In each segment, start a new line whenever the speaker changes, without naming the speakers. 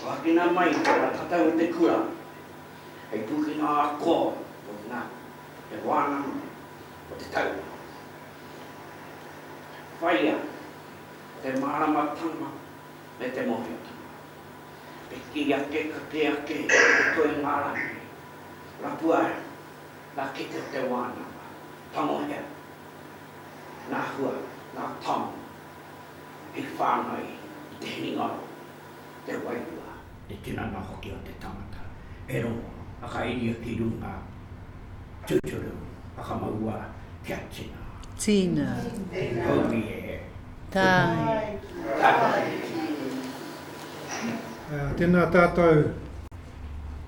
Huakina mai ngā tatau o te kura hei pūkenga ako mō te wānanga o te tau. Whaia te māramatanga me te mōhiotanga. Piki ake, kake ake i te toi ngā rangi. Rapua ngā kete o te wānanga. Tangohia ngā hua, ngā taonga hei whāngai i te hinengaro, te wairua, te tinana hoki o te tangata e rongo whakairia ki runga tūturu whakamaua kia tina.
Tina.
Haumi e.
Tai.
Tai.
Tēnā tātou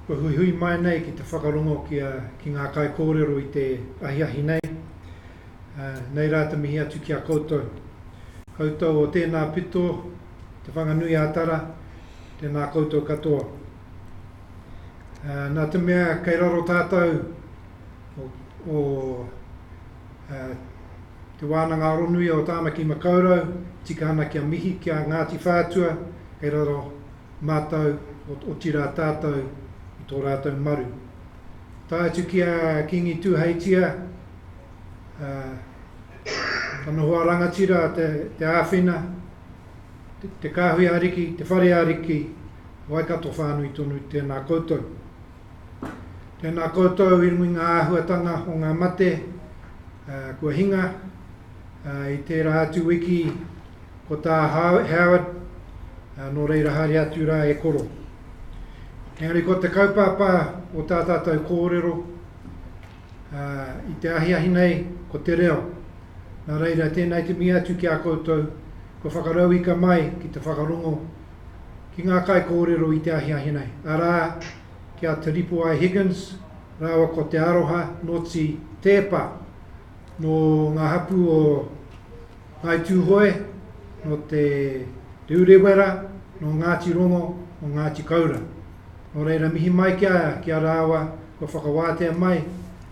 kua huihui mai nei ki te whakarongo ki a, ki ngā kaikōrero i te ahiahi nei. Nei rā te mihi atu ki a koutou. Koutou o tēnā pito, Te Whanganui-ā-Tara, tēnā koutou katoa. Nā te mea kei raro tātou o, o Te Wānanga Aronui o Tāmaki Makaurau, tika ana kia mihi ki a Ngāti Whātua, kei raro mātou, otirā tātou i tō rātou maru. Tae atu ki a Kīngi Tūheitia, tana hoa rangatira te, te āwhina, te, te kāhui ariki, te whare ariki, Waikato whānui tonu, tēnā koutou. Tēnā koutou i runga i ngā āhuatanga o ngā mate uh, kua hinga uh, i tērā atu wiki ko tā Howard, uh, nō reira haere atu rā e koro. Engari ko te kaupapa o tā tātou kōrero ā, i te ahiahi nei, ko te reo. Nā reira, tēnā te mihi atu ki a koutou, kua whakarauika mai ki te whakarongo ki ngā kaikōrero i te ahiahi nei, arā, ki a Te Ripoai Higgins rāua ko Te Aroha Noti Teepa, nō ngā hapū o Ngāi Tūhoe, nō Te Te Urewera, nō Ngāti Rongo, nō Ngāti Koura. Nō reira, mihi mai ki a, ki a rāua, kua whakawātea mai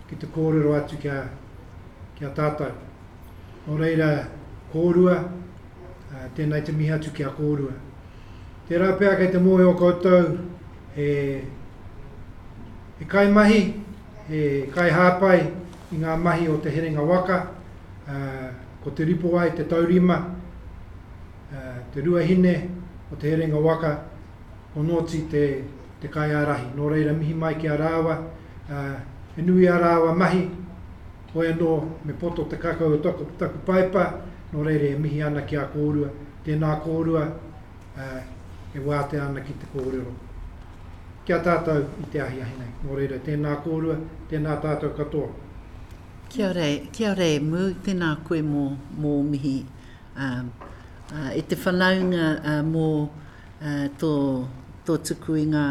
ki te kōrero atu ki a, ki a tātou. Nō reira, kōrua, ā, tēnei te mihi atu ki a kōrua. Tērā pea kei te mōhio koutou he, he kaimahi, he kaihāpai i ngā mahi o Te Herenga Waka, ā, ko Te Ripoai te taurima, ā, te ruahine o Te Herenga Waka, ko Nōti te, te kaiārahi. Nō reira, mihi mai ki a rāua, ā, he nui ā rāua mahi, hoi anō, me poto te kakau o taku, taku paipa, nō reira e mihi ana ki a kōrua, tēnā kōrua, ā, e wātea ana ki te kōrero ki a tātou i te ahiahi nei. Nō reira, tēnā kōrua, tēnā tātou katoa.
Kia ora, kia ora e Mū, tēnā koe mō, mō mihi, ā, ā, e te whanaunga, ā, mō, tō, tō tuku i ngā,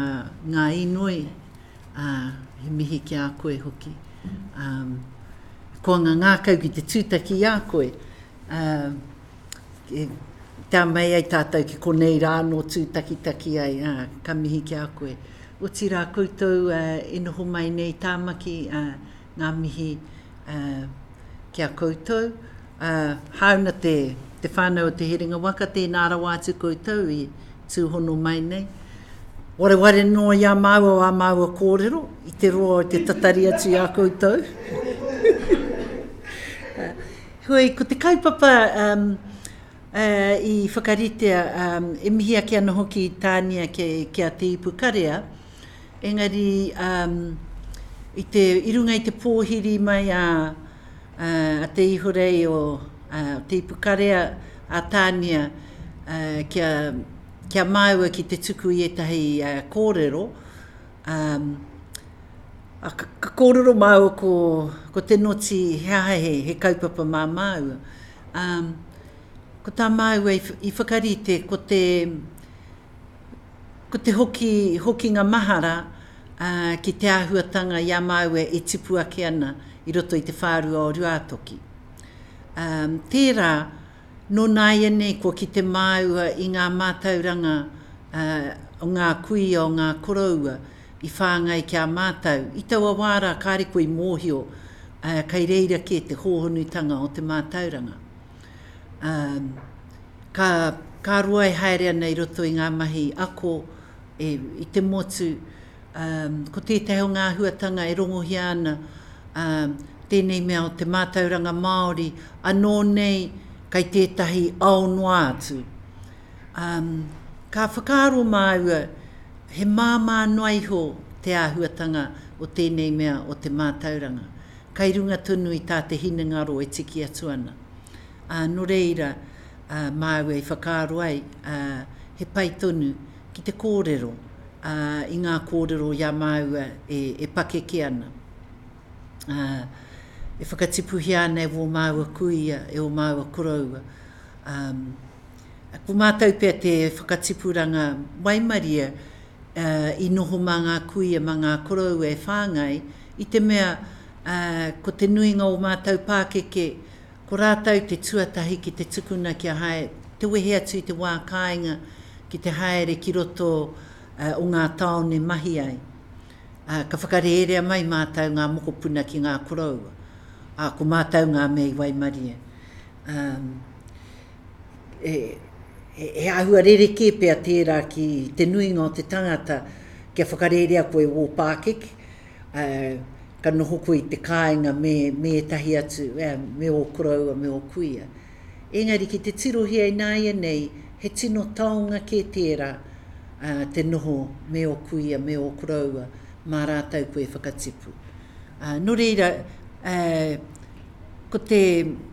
ngā inoi, ā, he mihi ki a koe hoki. Ā, koa ngā ngākau ki te tūtaki i a koe. Ā, e, tā mai ai tātou ki konei rā anō tūtakitaki ai, ā, ka mihi ki a koe. Otirā koutou ā, e noho mai nei Tāmaki, ā, ngā mihi, ā, ki a koutou. Ā, hāuna te, te whānau o Te Herenga Waka, tēnā rawa atu koutou i tūhono mai nei. Wareware noa i a māua ā māua kōrero, i te roa o te tatari atu i a koutou. Heoi, ko te kaupapa um, uh, i whakaritea, um, e mihi ake ana hoki i Tānia ki, ki a Te Ipukarea, engari um, i, te, i runga i te pōhiri mai a, a Te Ihorei o Te Ipukarea a Tānia kia, kia māua ki te tuku i ētahi kōrero, a, ka, ka kōrero māua ko, ko Te Noti he aha he, he kaupapa mā māua. Um, ko tā māua i, i whakarite ko te, Ko te hoki, hokinga mahara ki te āhuatanga i a māua e tipu ake ana i roto i te whārua o Ruātoki. Tērā, nō nāianei kua kite māua i ngā mātauranga o ngā kuia, o ngā koroua i whāngai ki a mātou. I taua wā rā kāre koe i mōhio kei reira kē te hōhonutanga o te mātauranga. Ka, ka roa e haere ana i roto i ngā mahi ako. e, i te motu, ā, ko tētahi o ngā āhuatanga e rongohia ana, ā, tēnei mea o te mātauranga Māori, anō nei kai tētahi ao noa atu. Ā, ka whakaaro māua, he māmā noa iho te āhuatanga o tēnei mea o te mātauranga, kai runga tonu i tā te hinengaro e tiki atu ana. Ā, nō reira, ā, māua i whakaaro ai, ā, he pai tonu ki te kōrero, ā, i ngā kōrero i a māua e, e pakeke ana. Ā, e whakatipuhia ana e wō māua kuia, e ō māua koroua. Ā, ko mātou pea te whakatipuranga waimaria, ā, i noho mā ngā kuia, mā ngā koroua e whāngai, i te mea, ā, ko te nuinga o mātou pākeke, Ko rātou te tuatahi ki te tukuna kia hae, te wehe atu i te wā kāinga ki te haere ki roto o ngā tāone mahi ai. Ā, ka whakarērea mai mātou ngā mokopuna ki ngā koroua. Ā, ko mātou ngā mea i waimarie. Ā, e, he āhua rerekē pea tērā ki te nuinga o te tangata kia whakarērea koe wō pākeke, ā, ka noho koe i te kāinga me, me ētahi atu, ā, me ō koroua, me ō kuia. Engari ki te tirohia ināianei, he tino taonga kē tērā, ā, te noho me ō kuia, me ō koroua, mā rātou koe e whakatipu. Ā, nō reira, ā, ko te,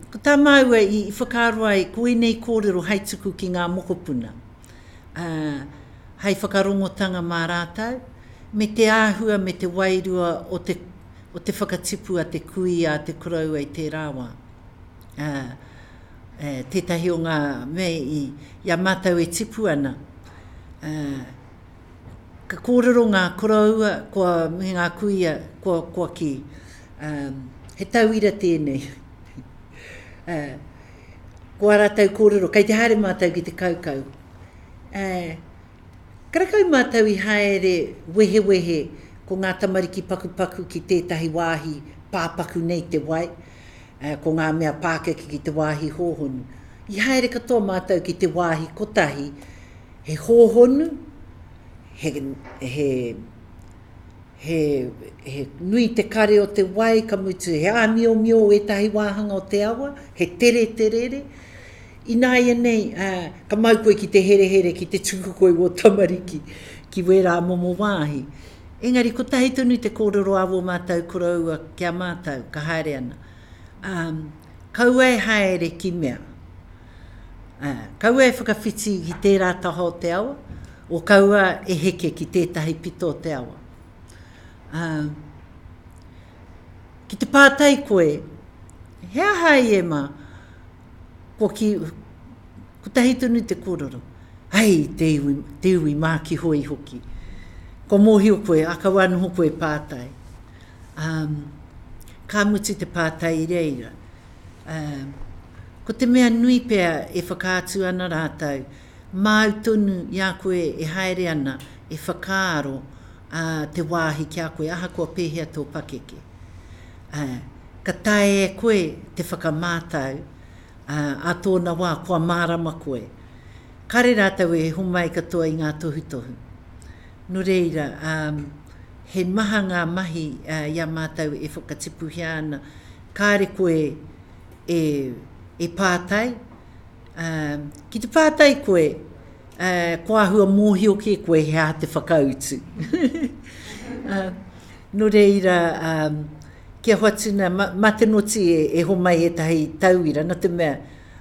ko tā māua i whakaaro ai, ko ēnei kōrero hai tuku ki ngā mokopuna, ā, hai whakarongotanga mā rātou, me te āhua me te wairua o te, o te whakatipu a te kuia, a te koroua i tērā wā. Ā, e, tētahi o ngā mea i, i a mātou e tipu ana, ā, ka kōrero ngā koroua, kua, me ngā kuia, kua, kua kī, ā, he tauira tēnei. Ā, ko ā rātou kōrero, kei te haere mātou ki te kaukau. Ā, Karekau mātou i haere wehewehe ko ngā tamariki pakupaku ki tētahi wāhi pāpaku nei te wai, ko ngā mea pākeke ki te wāhi hōhonu. I haere katoa mātou ki te wāhi kotahi, he hōhonu, he, he, he, he nui te kare o te wai, ka mutu he āmiomio ētahi wāhanga o te awa, he tere te rere. Ināianei, ā, ka mau koe ki te herehere, ki te tuku koe wō tamariki ki wērā momo wāhi. Engari, kotahi tonu te kōrero a wō mātou koroua ki a mātou, ka haere ana. Ā, kaua e haere ki mea. Ā, kaua e whakawhiti ki tērā taha o te awa, o kaua e heke ki tētahi pito o te awa. Ā, ki te pātai koe, he aha ai e mā? Kua ki, kotahi tonu te kōrero, hei, te iwi, te iwi mākihoi hoki. Kua mōhio koe, a kaua noho koe e pātai. Um, ka mutu te pātai i reira. Um, ko te mea nui pea e whakaatu ana rātou, māu tonu i a koe e haere ana, e whakaaro uh, te wāhi ki a koe, ahakoa pēhea tō pakeke. Uh, Ka taea e koe te whakamātau, ā, ā tōna wā kua mārama koe. Kāre rātou e homai katoa i ngā tohutohu. Nō reira, ā, he maha ngā mahi i a mātou e whakatipuhia ana, kāre koe e, e pātai, ā, ki te pātai koe, ā, kua āhua mōhio kē koe he aha te whakautu. Ā, nō reira, ā, Kia hoatu na, ma, ma te noti e, e homai ētahi tauira, na te mea,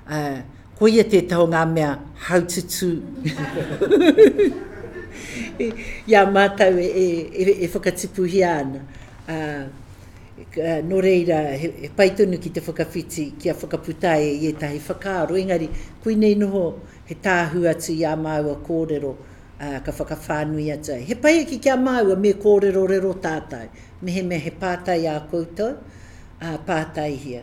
uh, koia tētahi o ngā mea haututū i a mātou e, e, e, e whakatipuhia ana. Uh, nō reira, he, he pai tonu ki te whakawhiti, kia whakaputa ai i ētahi whakaaro, engari, koinei noho he tāhū atu i ā māua kōrero, ā, ka whakawhānui atu ai. He pai ake ki a māua me kōrerorero tātou. Mehemea he pātai ā koutou, ā, pātaihia.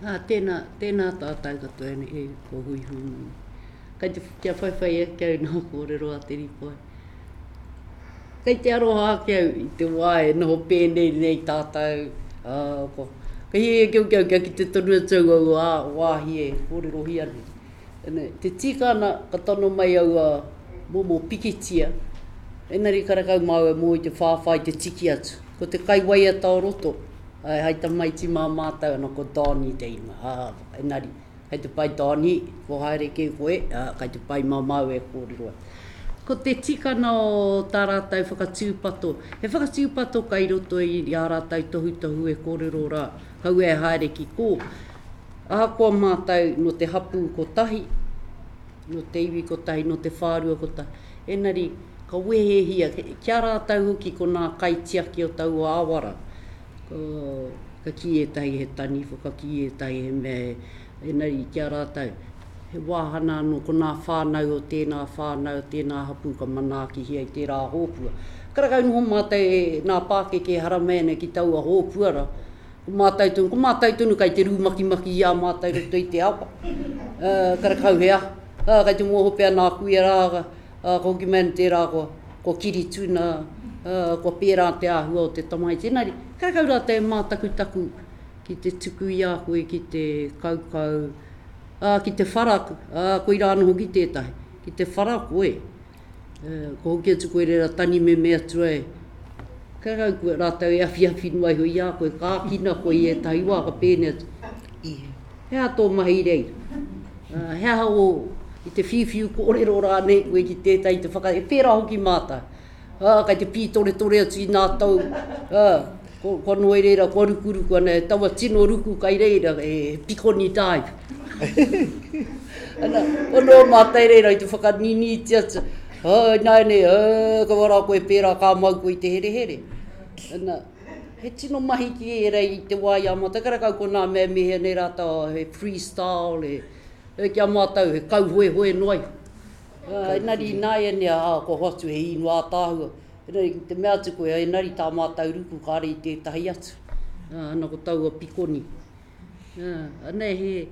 Ā, tēnā, tēnā tātou katoa e kua huihui mai nei. Kei te, kia whaiwhai ake au i ngā kōrero a Te Ripoai. Kei te aroha ake au i te wā e noho pēnei nei tātou, ā, kua, kei hiahia ki au kia kite tonu atu au aua wāhi e kōrerohia nei. Te tika ana ka tono mai aua. momo pikitia, engari karekau māua mō i te whāwhā i te tiki atu. Ko te kaiwaiata o roto, āe, hai tamaiti mā mātou ana ko Donnie te ingoa, ā, engari, Kei te pai Donnie, kua haere kē koe, ā, kei te pai mā māu e kōrero ai. Ko te tikana o tā rātou whakatūpato, he whakatūpato kai roto i ā rātou tohutohu e kōrero rā, kaua e haere ki kō. Ahakoa mātou nō te hapū kotahi, nō te iwi kotahi, nō te whārua kotahi, engari ka wehehia, ki a rātou hoki ko nā kaitiaki o taua awa rā. Ko, ka kī ētahi he taniwha, ka kī ētahi he mea he, engari ki a rātou, he wāhana anō ko nā whānau o tēnā whānau, o tēnā hapū ka manaakihia i tērā hōpua. Karekau noho mātou e nā pākeke e haramai ana ki taua hōpua rā. Ko mātou tonu, ko mātou tonu kai te rūmakimaki i a mātou roto i te awa. Uh, karekau he aha. Uh, kai te mōhio pea nā kuia rā, Ā, ka hoki mai ana tērā kua, kua kirituna, ā, kua pērā te āhua o te tamaiti. Engari, karekau rātou e mātakutaku ki te tuku i a koe ki te kaukau, ā, ki te whara, ā, koirā anō hoki tētahi, ki te whara koe, ā, kua hoki atu koe reira tanimeme atu ai, karekau koe rātou e awhiawhi noa iho i a koe, ka ākina koe i ētahi wā ka pēnei atu, He aha tō mahi i reira? He aha ō, i te whiuwhiu kōrero rānei koe ki tētahi te whaka, e pērā hoki mātou. Ā, kei te pītoretore atu i nā tau, ā, kua noho i reira, kua rukuruku ana, e taua tino ruku kai reira, e pikoni dive. Ana, kua noho mātou i reira i te whakaninīti atu, ā, ināianei, ā, kaua rā koe pērā ka mau koe i te herehere. Ana, He tino mahi ki ērā i te wā i a mātou, karekau ko nā mea mihia nei rātou he freestyle, he, he ki a mātou he kauhoehoe noa iho. Uh, engari ināianei ā, kua hoatu he ingoa ātaahua. Engari ki te mea atu koe, engari tā mātou ruku kāre i tētahi atu. Uh, ana ko taua pikoni. Uh, ana he,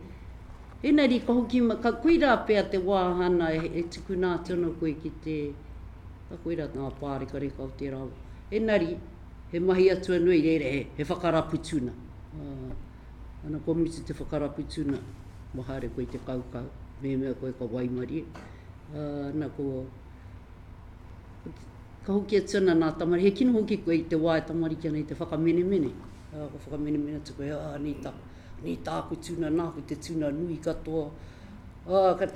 engari ka hoki, ka koirā pea te wāhana e, e tukuna atu ana koe ki te, ka koirā ngā pārekareka o tērā. Engari, He mahi atu anō i reira, he, he whakarapu tuna. Uh, ana kua mutu te whakarapu tuna, kua haere koe i te kaukau, mehemea koe ka waimarie. Uh, ana ko, ka hoki atu ana nā tamariki, he kino hoki koe i te wā e tamariki ana i te whakamenemene. Uh, ka whakamenemene atu koe, ah, nei tā, nei tāku tuna, nāku te tuna nui katoa. Uh, ka,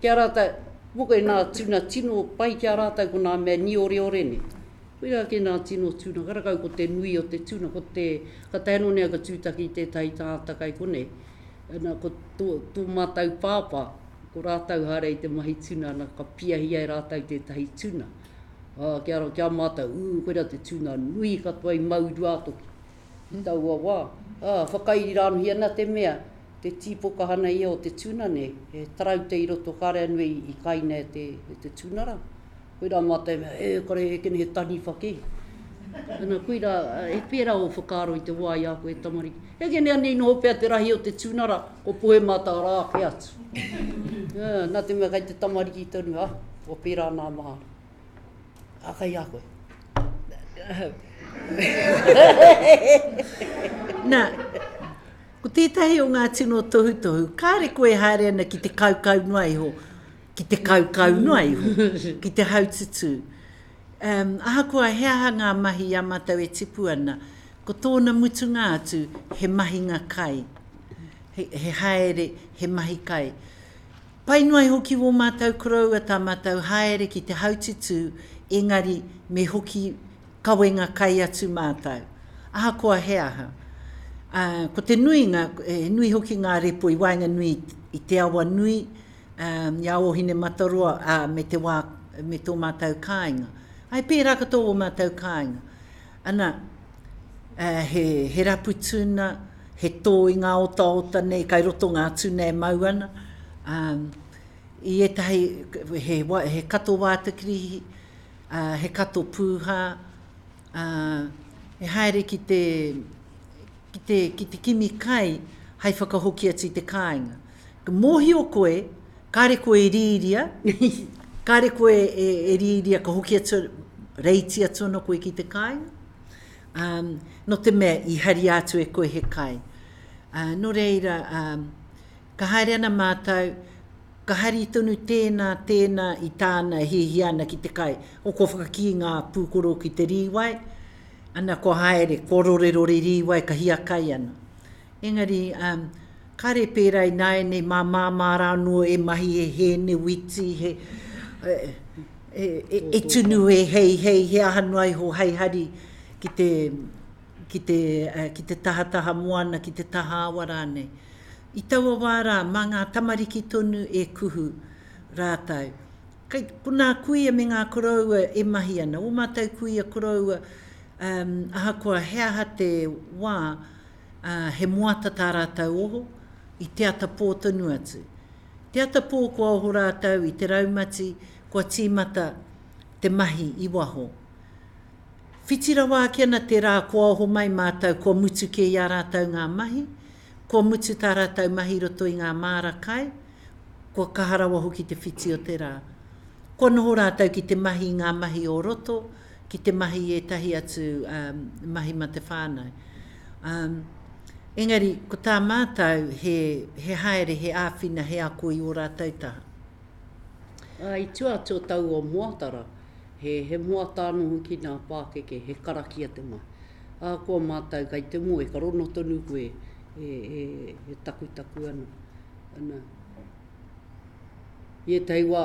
ki a rātou, mō koe nā tuna tino pai ki a rātou ko nā mea nioreore nei. Koirā kē nā tino tuna, karakau ko te nui o te tuna, ko te, ka tae anō nei au ka tūtaki i tētahi tangata kai konei, ana ko tō, tō mātau pāpā, ko rātau haere i te mahi tuna, ana ka piahia e rātau tētahi tuna. Ā, ki a, ki a mātau, ū, koirā te tuna nui katoa i mau i Ruātoki i taua wā. Ā, whakairi rānohi ana te mea, te tīpoka hana ia o te tuna nei, he taraute i roto kāre anō i kaina e te, e te tuna rā. Koirā mātou e mea, e kore e kene he taniwha kē. Ana, koirā, he pērā ō whakaaro i te wā i a koe e tamariki. He kene anei noho pea te rahi o te tuna rā, kua pohe mātou arā ake atu. Nā te mea kei te tamariki tonu, ah, kua pērā nā mahara. Ā, kei a koe.
Nā, ko tētahi o ngā tino tohutohu, kāre koe e haere ana ki te kaukau noa iho, ki te kaukau noa iho, ki te haututū. Um, ahakoa he aha ngā mahi i a mātou e tipu ana, ko tōna mutunga atu he mahinga kai. He, he haere, he mahi kai. Pai noa iho ki wō mātou koroua tā mātou haere ki te haututū, engari me hoki kawenga kai atu mātou. Ahakoa he aha. Uh, ko te nuinga, he nui hoki ngā repo i waenganui i te awa nui, i a Ōhinemataroa, ā, me te wā, me tō mātou kāinga. Āe, pērā katoa ō mātou kāinga. Ana, ā, he, he rapu tuna, he tō i ngā otaota nei, kai roto ngā tuna e mau ana. Ā, i ētahi, he, he kato wātakirihi, ā, he kato pūhā, ā, e haere ki te, ki te, ki te kimi kai hai whakahoki atu i te kāinga. Ka mōhio koe, kāre koe e rīria, kāre koe e, e rīria ka hoki atu, reiti atu ana koe ki te kāinga. Um, no te mea i haria atu e koe he kai. Uh, nō reira, um, ka haere ana mātou, Ka hari tonu tēnā, tēnā i tāna e hiahia ana ki te kai. O, kua whakakī ngā pūkoro ki te rīwai, ana kua haere, kua rorerore rīwai ka hiakai ana. Engari, um, kāre pērā ināianei mā māmā rā anō e mahi he hēne witi, he, e, e, e, e tunu he heihei, he aha noa iho hei hari ki te, ki te, ki te tahataha moana, ki te taha awa rānei. I taua wā rā, mā ngā tamariki tonu e kuhu rātou. Kei konā kuia me ngā koroua e mahi ana. Ō mātou kuia koroua, um, ahakoa he aha te wā, uh, he moata tā rātou oho, i te ata pō tonu atu. Te ata pō kua oho rātou i te raumati, kua tīmata te mahi i waho. Whiti rawa ake ana te rā kua oho mai mātou kua mutu kē i a rātou ngā mahi, kua mutu tā rātou mahi i roto i ngā māra kai, kua kaha rawa hoki te whiti o te rā. Kua noho rātou ki te mahi i ngā mahi o roto, ki te mahi i ētahi atu mahi ma te whānau. Engari, ko tā mātou he, he haere, he āwhina, he ako i ō rātou taha.
Ā, i tua atu o taua moatara, he, he moata anō hoki nā pākeke, he karakia te mahi. Ahakoa mātou kei te moe, ka rono tonu koe e, e, e takutaku ana. Ana. I ētahi wā,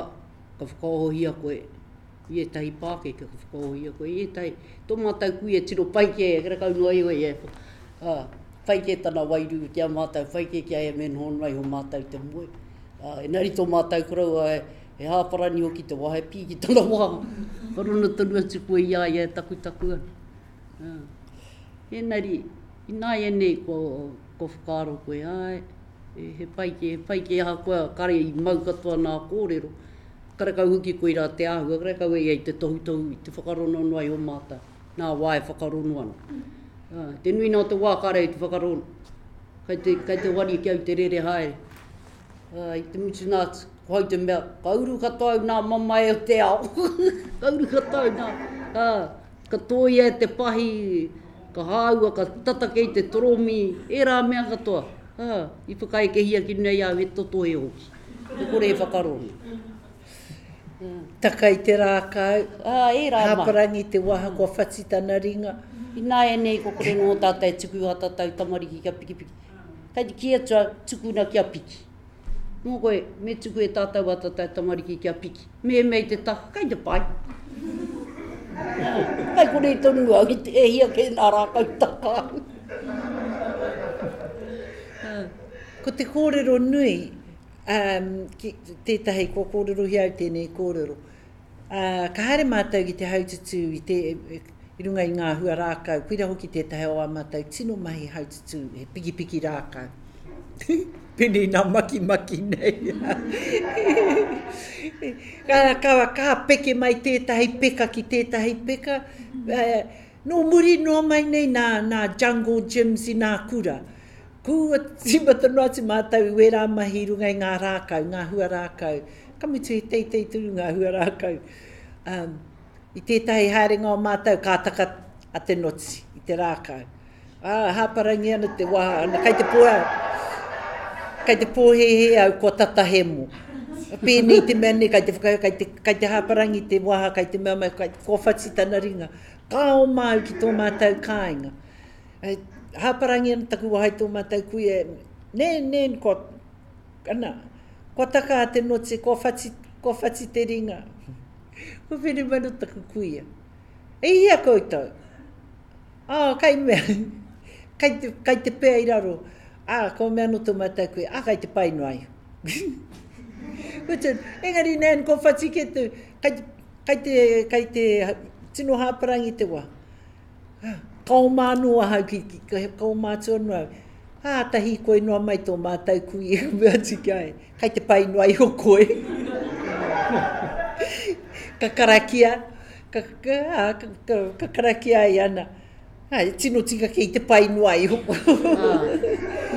ka whakaohohia koe, i ētahi pākeke ka whakaohohia koe, i ētahi, tō mātou kuia tino pai kē, karekau noa iho ia, ā, pai kē tana wairua ki a mātou, pai kē ki a ia me noho noa iho mātou te moe. Ā, engari tō mātou koroua he, he hāparani hoki te wā, he pī ki tana wā. Ka rono tonu atu koe i a ia e takutaku ana. Ā, engari, ināianei kua, kua whakaaro koe, āe, he pai kē, he pai kē ahakoa kare i mau katoa nā kōrero, karekau hoki koirā te āhua, karekau e ia i te tohutohu, i te whakarono noa iho mātou, nā wā e whakarono ana. Ā, te nuinga o te wā kare i te whakarono, kei te, kei te wari ki au te rere haere. Ā, i te mutunga atu, ko au te mea, ka uru katoa au nā mamae o te ao. ka uru katoa au nā, ā, ka tōia e te pahi, ka hāua, ka tata kei te toromi, ērā mea katoa. Ā, i whakaekehia ki runga i a au he totohe hoki. He kore e whakarongo.
Taka i te rākau, Ā, ērā mahi. Hāparangi te waha kua whati tana ringa.
Ināianei kua kore noa tātou e tuku ā tātou tamariki kia pikipiki. Kei te kī atu au, tukuna kia piki. Mō koe, me tuku e tātou ā tātou tamariki kia piki. Mehemea i te taka, kei te pai. Kei konei tonu au i te e hia kē nā rākau taka au.
Ko te kōrero nui, um, ki tētahi, kua kōrerohia au tēnei kōrero. Ā, ka haere mātou ki te haututū i te, i runga i ngā hua rākau, koira hoki tētahi o ā mātou tino mahi haututū, he pikipiki rākau. Pēnei nā makimaki nei. ka, ka, ka peke mai tētahi peka ki tētahi peka. Nō muri noa mai nei nā, nā jungle gyms i nā kura. Kua tīmata noa atu mātou i wērā mahi i runga i ngā rākau, ngā hua rākau. Ka mutu he teitei tonu ngā hua rākau. Um, i tētahi haerenga o mātou, ka taka a te noti i te rākau. Ā, hāparangi ana te waha, ana, kai te pō, kai te pōhēhē au kua tata hemo. Pēnei te mea nei, kai te, whaka, kai te, kai te hāparangi te waha, kai te mea mai, kai, kua whati tana ringa. Ka oma au ki tō mātou kāinga. Hāparangi ana taku waha i tō mātou kuia, nē, nē, kua, ana, kua taka a te noti, kua whati, kua whati te ringa. Kua whiri mai no taku kuia. E hia koutou? Ā, kai mea, kai te, kai te pea i raro. Ā, kua mea no tō mātou kuia, ā, kai te pai noa iho. Which, engari nē, kua whati ke te, kai te, kai te, kai te tino hāparangi te wā. Ka oma anō ahau ki, ki, ka oma atu anō au. Ā, ta hīkoi noa mai tō mātou kui e mea atu ki a ia, kai te pai noa iho koe. ka karakia, ka, ka, ka, ka, ka karakia ai ana. Ā, e tino tika kei te pai noa iho.
Ā,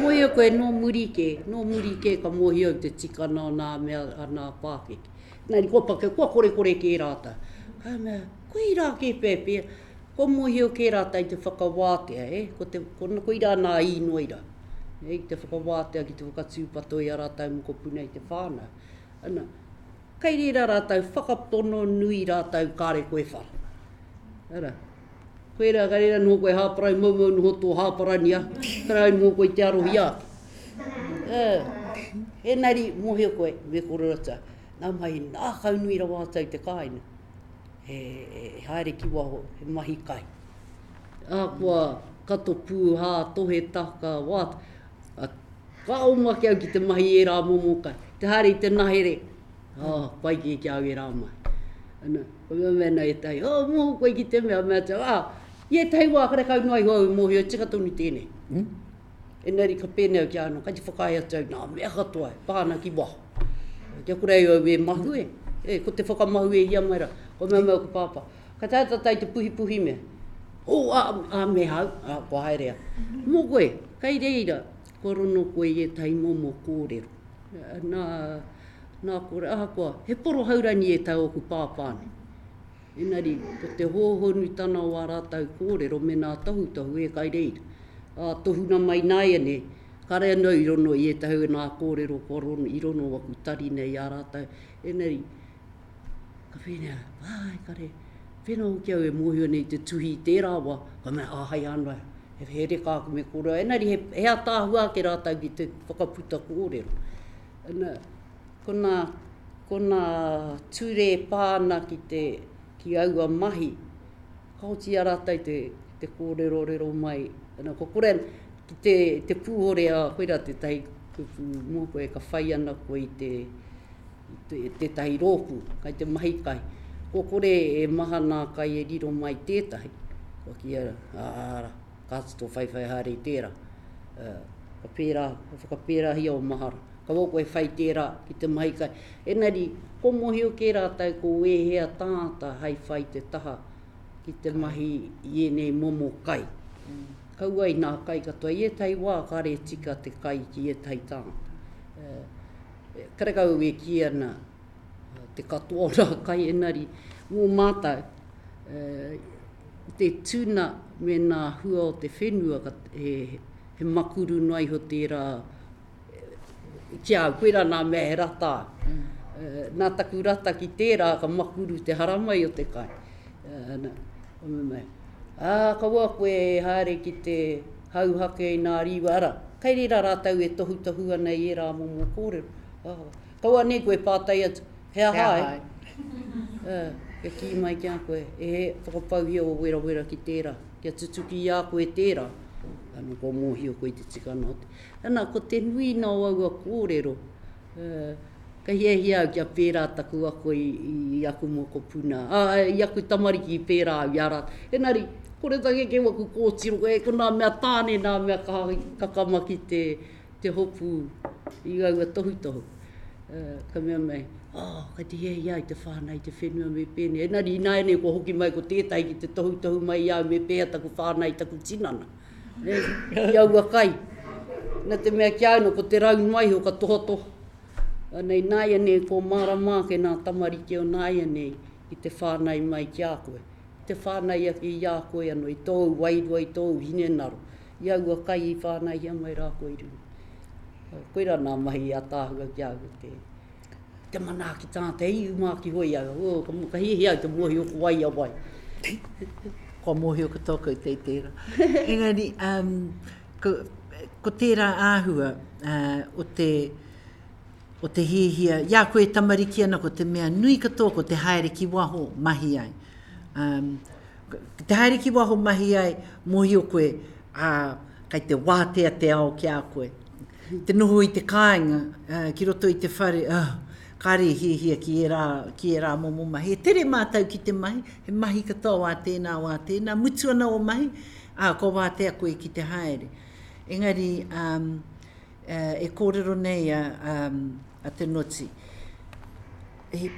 mōhio koe nō muri kē, nō muri kē ka mōhio au te tikana o nā mea a nā pākeke. Engari kua pake, kua korekore kē rātou. Ka mea, koirā kē pea pea, Kua mōhio kē rātou i te whakawātea, e, ko te, ko, koirā nā īnoi rā, e, i te whakawātea ki te whakatūpato i a rātou mokopuna i te whānau. Ana, kei reira rātou, whakapono nui rātou kāre koe whara. Ara, koe rā, kei reira noho koe hāparai, moumou noho tō hāparania, karai noho koe i te arohi ake. Uh, engari, mōhio koe, me kōrero atu au, nā mai, nākau nui rawa atu au te kāinga, he, he haere ki waho, he mahi kai. Ahakoa kato pūhā, tohe taka, wā, ka oma ki au ki te mahi ērā momo kai. Te haere i te nahere, oh, pai kē ki a au ērā mahi. Ana, ka mea mai ana ētahi, oh, moho koe ki te mea, mea atu, ah, i ētahi wā karekau noa iho au i mōhio, tika tonu tēnei. Mm? Engari ka pēnei au ki a anō, kai te whakaae atu au nā mea katoa e pā ana ki waho. Kia kore ai au e mahue, e, ko te whakamahue ia mai rā, kua mea mai aku pāpā, Ka taea tātou te puhipuhi mea. Oh, a, a me hau, a, kua haere au. Mō koe, kei reira, kua rono koe i ētahi momo kōrero. Nā, nā kore, ahakoa, he poro haurangi ētahi o aku pāpā nei. Engari, ko te hōhonutana o ā rātou kōrero me nā tohutohu e kai reira. Ā, tohuna mai nāianei, kāre anō i rono i ētahi o nā kōrero kua rono, i rono aku tari nei i a rātou. Engari, Ka pēnei au, āe, kare, pēnā hoki au e mōhio nei te tuhi i tērā wā, ka mea, āhei anō, he, he reka aku me kōrero, engari he, he ataahua ake rātou ki te whakaputa kōrero. Ana, ko nā, ko nā ture e pā ana ki te, ki aua mahi, ka oti i a rātou te, te kōrerorero mai, ana, kua kore, ki te, te pūhore, ā, koirā tētahi kupu mō koe, ka whai ana koe i te, tētahi rōpū kai te mahi kai. Kua kore e maha nā kai e riro mai tētahi, kua kīia, ā, kāti tō whaiwhai haere i tērā. Ka pērā, ka whakapērāhia o mahara. Kaua koe whai tērā ki te mahi kai. Engari, kua mōhio kē rātou ko ēhea tāngata hei whai te taha ki te mahi i ēnei momo kai. Kaua i nā kai katoa. I ētahi wā kāre e tika te kai ki ētahi tāngata. Karekau e kī ana te katoa o ngā kai engari mō mātou te tuna me ngā hua o te whenua he makuru noa iho tērā ki a au, koirā nā mea he rata au. Nā taku rata ki tērā ka makuru te haramai o te kai. Ā, kaua koe e haere ki te hauhake i nā rīwa, arā, kei reira rātou e tohutohu ana i ērā momo kōrero. Ā, kaua nei koe pātai atu, he aha ai? Ā, kia kī mai ki a koe, e he, whakapauhia ō werawera ki tērā, kia tutuki i a koe tērā, anō kua mōhio koe i te tikanga o te. Ana, ko te nuinga o aua kōrero, ā, Ka hiahia au kia pērā taku ako i aku mokopuna, ā, i aku tamariki i pērā au i a rātou. Engari, koretake kē waku kōtiro, e, ko nā mea tāne nā mea kaha kakama ki te, te hopu i aua tohutohu. Ka mea mai, oh, kei te hiahia au te whānau i te whenua me pēnei. Engari, ināianei kua hoki mai ko tētahi ki te tohutohu mai i a au me pēhea taku whānau i taku tinana. Nē, ki aua kai. Nā te mea ki a au nō, ko te rau noa iho ka tohatoha. Anei nāianei kua mārama ake nā tamariki o nāianei ki te whānai mai ki a koe, ki te whānai ake i a koe anō, i tōu wairua, i tōu hinengaro, i aua kai i whānaihia mai rā koe i runga. Koirā nā mahi ātaahua ki a au te, te manaaki tangata, e uma ake hoi au, oh, ka, ka hiahia au te mōhio ko wai a wai.
Kua mōhio katoa koutou i tērā. Engari, um, ko, ko tērā āhua uh, o te, o te hiahia, i a koe e tamariki ana, ko te mea nui katoa ko te haere ki waho mahi ai. Um, te haere ki waho mahi ai, mōhio koe, ā, kei te wātea te ao ki a koe. Te noho i te kāinga, uh, ki roto i te whare, uh, kāre i hiahia ki ērā, ki ērā momo mahi. E tere mātou ki te mahi, he mahi katoa wā tēnā, wā tēnā, mutu ana o mahi, ā, kua wātea koe ki te haere. Engari, um, uh, e kōrero nei a, um, a Te Noti, he,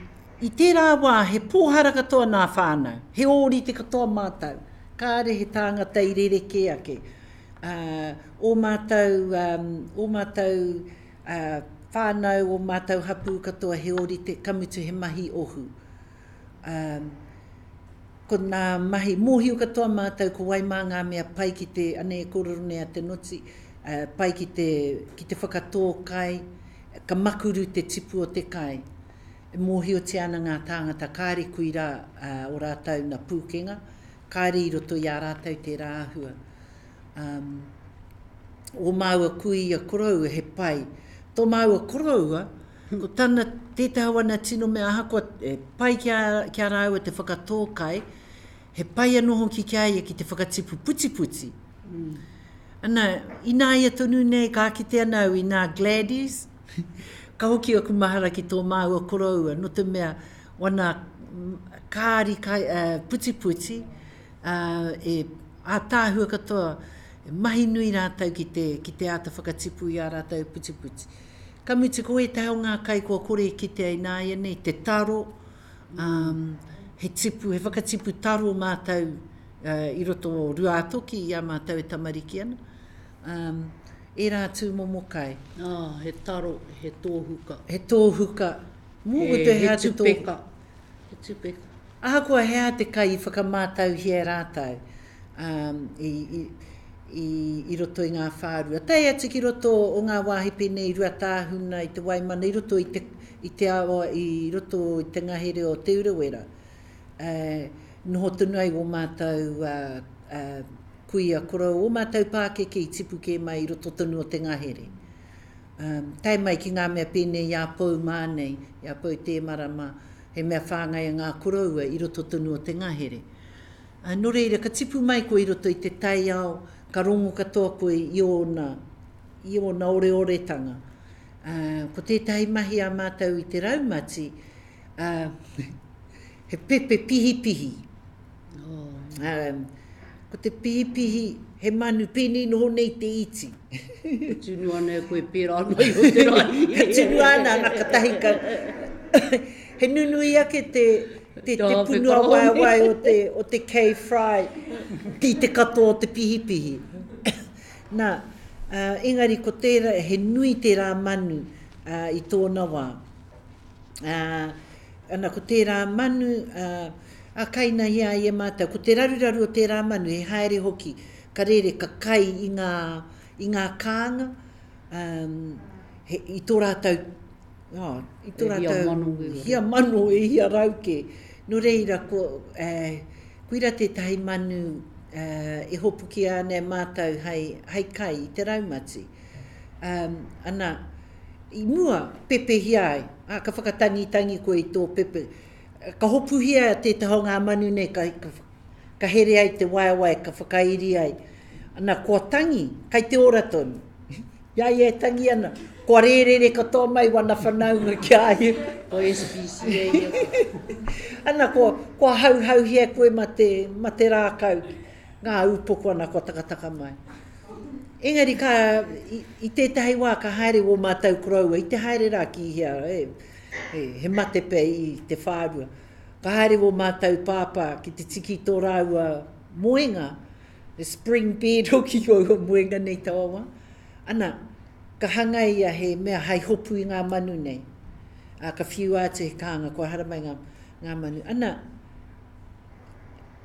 i tērā wā, he pōhara katoa nā whānau, he ōrite katoa mātou, kāre he tāngata i rerekē ake. Ā, ō mātou, ō mātou whānau, ō mātou hapū katoa he ōrite, ka mutu he mahi ohu. Ā, ko nā mahi, mōhio katoa mātou ko wai mā ngā mea pai ki te, anei e kōrero nei a Te Noti, ā, pai ki te, ki te whakatō kai, ka makuru te tipu o te kai. E mōhiotia ana ngā tāngata kāre koirā ō rātou na pūkenga, kāre i roto i a rātou tērā āhua. Um, ō māua kuia koroua he pai. Tō māua koroua, ko tana, tētahi o ana tino mea ahakoa e pai ki a, ki a rāua te whakatō kai, he pai anō hoki ki a ia ki te whakatipu putiputi. Mm. Ana, ināia tonu nei ka kite ana au i nā Gladys, Ka hoki aku mahara ki tō māua koroua, nō te mea, wana kāri kai, uh, putiputi, uh, e ātaahua katoa, e mahi nui rātou ki te, ki te āta whakatipu i ā rātou putiputi. Ka mutu ko ētahi o ngā kai kua kore e kitea ināianei, te taro, um, he tipu, he whakatipu taro mātou uh, i roto o Ruātoki i a mātou e tamariki ana. Um, ērā tūmomo kai.
Ah, he taro, he tōhuka.
He tōhuka.
Mō he, he, he tupeka. He tupeka.
Ahakoa he aha te kai i whakamātauhia e rātou um, i, i, i, i roto i ngā whārua. Tae atu ki roto o ngā wāhi pēnei i Ruatāhuna, i Te Waimana, i roto i te, i te awa, i roto i te ngahere o Te Urewera. Uh, noho tonu ai ō mātou uh, uh, Kuia, korou, ō mātou pākeke i tipu kē mai i roto tonu o te ngahere. Um, tae mai ki ngā mea pēnei i a Pou mā nei, i a Pou Tēmara mā, he mea whāngai a ngā koroua i roto tonu o te ngahere. Uh, nō reira, ka tipu mai koe i roto i te taiao, ka rongo katoa koe i ōna, i ōna oreoretanga. Uh, ko tētahi mahi a mātou i te raumati, uh, he pepe pihipihi. Um, ko te pihipihi, he manu pēnei noho nei te iti.
Ka tunu ana e koe pērā ana i o te rahi.
Ka tunu ana, ana ka tahi ka... he nunui ake te, te, te punua waewae o te, o te K-fry ki te katoa o te pihipihi. Nā, uh, engari ko tērā, he nui tērā manu uh, i tōna wā. Uh, ana ko tērā manu, uh, Ā, kainahia ai e mātou. Ko te raruraru o tērā manu, he haere hoki, ka rere, ka kai i ngā, i ngā kānga, um, he, i tō rātou, oh, i tō
rātou,
hia
mano,
hia mano, e hia rau kē. Nō reira, ko, eh, koira tētahi manu eh, e hopukia ana e mātou hei, hei kai i te raumati. Um, ana, i mua, pepehia ai, ā, ka whakatangitangi koe i tō pepe, Ka hopuhia tētahi o ngā manu nei, ka, ka, ka here ai te waewae, ka whakairi ai. Ana, kua tangi, kai te ora tonu. I a ia e tangi ana, kua rērere katoa mai wana whanaunga ki a ia.
Ko SPCA ia.
Ana, kua, kua hauhauhia koe ma te, ma te rākau, ngā ūpoko ana kua takataka mai. Engari ka, i, i tētahi wā ka haere wō mātou koroua, i te haere rā ki hea, e, He mate pea i te whārua. Ka haere wō mātou pāpā ki te tiki tō rāua moenga, he spring bed hoki aua moenga nei taua wā. Ana, ka hangaia he mea hai hopu i ngā manu nei. Ā, ka whiua atu he kānga, kua haramai ngā, ngā manu. Ana,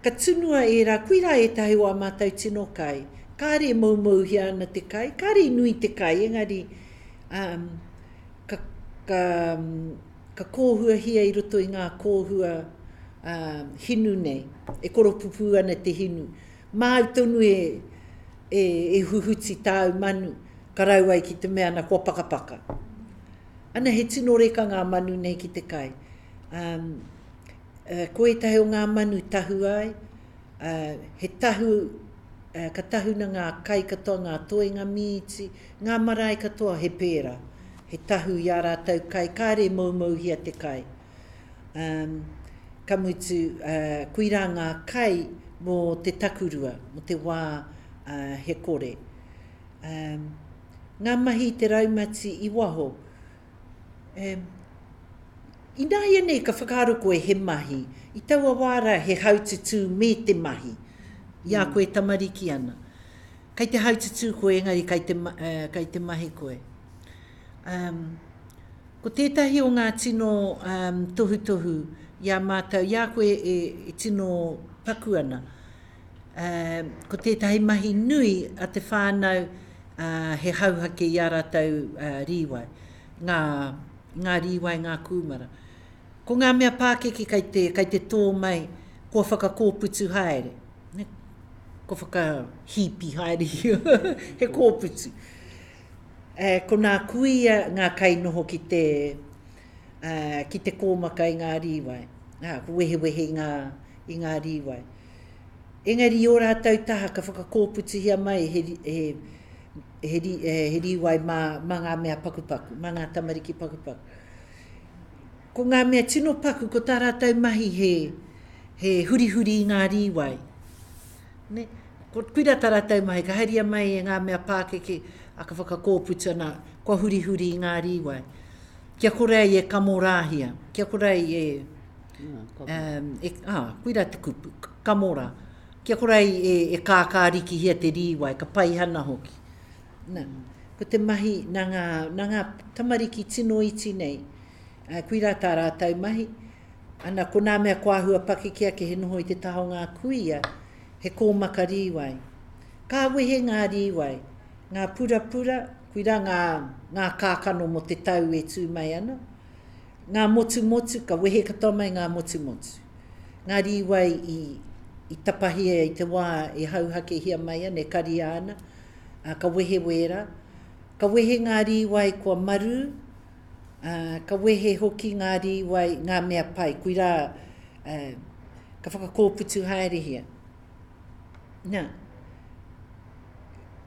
ka tunua ērā, koirā ētahi o ā mātou tino kai. Kāre e moumouhia ana te kai, kāre i nui te kai, engari, um, ka, ka, ka kōhuahia i roto i ngā kōhua uh, hinu nei, e koropupū ana te hinu. Māu tonu e, e, e huhuti tāu manu, ka rau ai ki te mea ana kua pakapaka. Ana he tino reka ngā manu nei ki te kai. Um, uh, ko ētahi o ngā manu tahu ai, uh, he tahu, uh, ka tahuna ngā kai katoa, ngā toenga mīti, Ngā marae katoa he pērā, he tahu i ā rātou kai, kāre e moumouhia te kai. Um, ka mutu, uh, koirā ngā kai mō te takurua, mō te wā uh, he kore. Um, ngā mahi i te raumati i waho, um, ināianei ka whakaaro koe he mahi, i taua wā rā he haututū me te mahi, i a koe tamariki ana. Kei te haututū koe engari kei te, kei te mahi koe. Um, ko tētahi o ngā tino um, tohutohu i a mātou, i a koe e, e tino paku ana, um, ko tētahi mahi nui a te whānau uh, he hauhake i a rātou uh, rīwai, ngā, ngā rīwai, ngā kūmara. Ko ngā mea pākeke kei te, kei te tō mai, kua whakakōputu haere. Ne? Kua whakahīpi haere, he kōputu. E, ko nā kuia ngā kainoho ki te, uh, ki te kōmaka i ngā rīwai. Ā, ko wehewehe i ngā, i ngā rīwai. Engari i ō rātou taha ka whakakōputuhia mai he, he, he, he rīwai mā, mā ngā mea pakupaku, mā ngā tamariki pakupaku. Ko ngā mea tino paku, ko tā rātou mahi he, he hurihuri i ngā rīwai. Ne? Ko, koirā tā rātou mahi, ka haria mai e ngā mea pākeke, a ka whakakōputu ana, kua hurihuri i ngā rīwai. Kia kore ai e kamorāhia, kia kore ai e, um, e ah, koirā te kupu, kamora. Kia kore ai e, e kākārikihia te rīwai, ka paihana hoki. Na, ko te mahi nā ngā, nā ngā tamariki tino iti nei, ā, koirā tā rātou mahi, ana, ko nā mea kua āhua pakeke ake he noho i te taha o ngā kuia, he kōmaka rīwai. Ka wehe ngā rīwai, ngā purapura, koirā ngā, ngā kākano mō te tau e tū mai ana, ngā motumotu, ka wehe katoa mai ngā motumotu. Ngā rīwai i, i tapahia i te wā e hauhakehia mai ana, e karia ana, ā, ka wehe wērā. Ka wehe ngā rīwai kua marū, ā, ka wehe hoki ngā rīwai, ngā mea pai, koirā, ā, ka whakakōputu haerehia. Nā,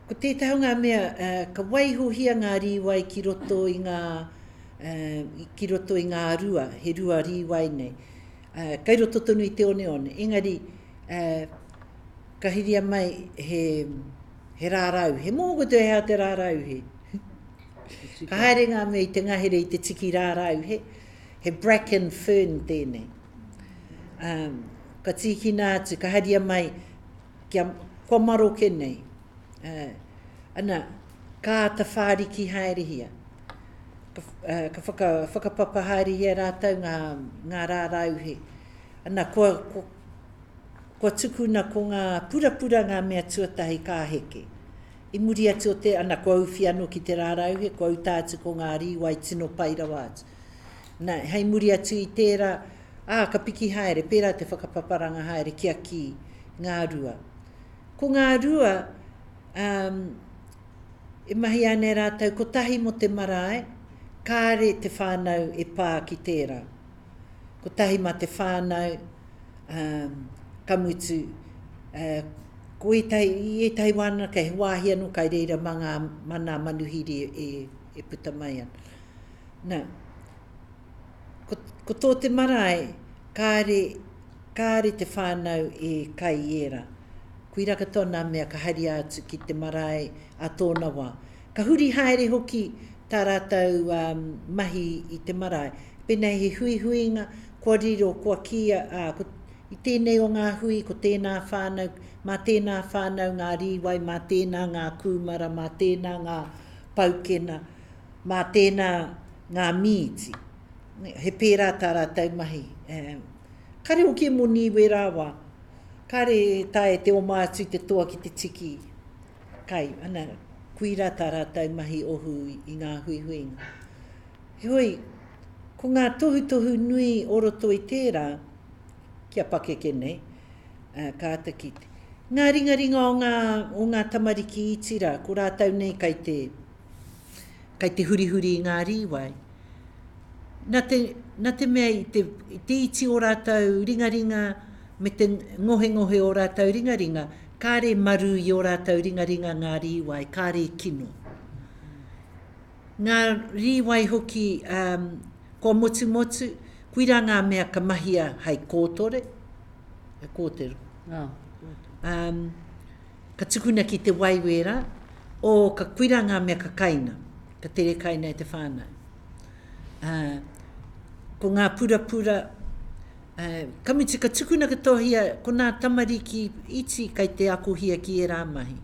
ko tētahi o ngā mea, ā, ka waihohia ngā rīwai ki roto i ngā, ā, ki roto i ngā rua, he rua rīwai nei. Ā, kei roto tonu i te oneone, engari, ā, Ka hiria mai he, he rārauhe. Mō koutou he aha te rārauhe? Ka haere ngā mea i te ngahere i te tiki rārauhe. He bracken fern tēnei. Um, ka tīkina atu, ka haria mai, kia, kua maroke nei. Uh, ana, ka āta whāriki haerehia. Ka, uh, ka whaka, whakapapa haerehia rātou ngā, ngā rārauhe. Ana, kua, kua, Kua tukuna ko ngā purapura ngā mea tuatahi ka heke. I muri atu o te, ana, kua uwhi anō ki te rārauhe, kua uta atu ko ngā rīwai tino pai rawa atu. Na, hei muri atu i tērā, ā, ka piki haere, pērā te whakapaparanga haere kia kī ngā rua. Ko ngā rua, um, e mahia ana e rātou kotahi mō te marae, kāre te whānau e pā ki tērā. Kotahi mā te whānau, ā, ka mutu, ā, ko ētahi, i ētahi wānanga kei he wāhi anō kai reira mā ngā, mā nā manuhiri e, e puta mai ana. Nā, ko, ko tō te marae, kāre, kāre te whānau e kai i ērā. Koirā katoa nā mea ka haria atu ki te marae a tōna wā. Ka huri haere hoki tā rātou mahi i te marae. Pēnei he huihuinga, kua riro, kua kīia, ā, ko, i tēnei o ngā hui, ko tēnā whānau, mā tēnā whānau ngā rīwai, mā tēnā ngā kūmara, mā tēnā ngā paukena, mā tēnā ngā mīti. He pērā tā rātou mahi. Kāre hoki e moni i wērā wā. Kāre e taea te oma atu te toa ki te tiki kai, ana, koirā tā rātou mahi ohu i ngā huihuinga. Heoi, ko ngā tohutohu nui o roto i tērā, kia pakeke nei, ka āta kite. Ngā ringaringa o ngā, o ngā tamariki iti rā, ko rātou nei kai te, kai te hurihuri i ngā rīwai. Nā te, nā te mea i te, i te iti o rātou ringaringa me te ngohengohe o rātou ringaringa, kāre marū i ō rātou ringaringa ngā rīwai, kāre kino. Ngā rīwai hoki um, kua motumotu, koirā ngā mea ka mahia hei kōtore, he kōtero.
Ah.
Um, ka tukuna ki te wai wērā, o ka koirā ngā mea ka kaina, ka tere kaina e te whānau. Uh, ko ngā purapura, uh, ka mutu ka tukuna katoahia ko nā tamariki iti kai te akohia ki ērā mahi.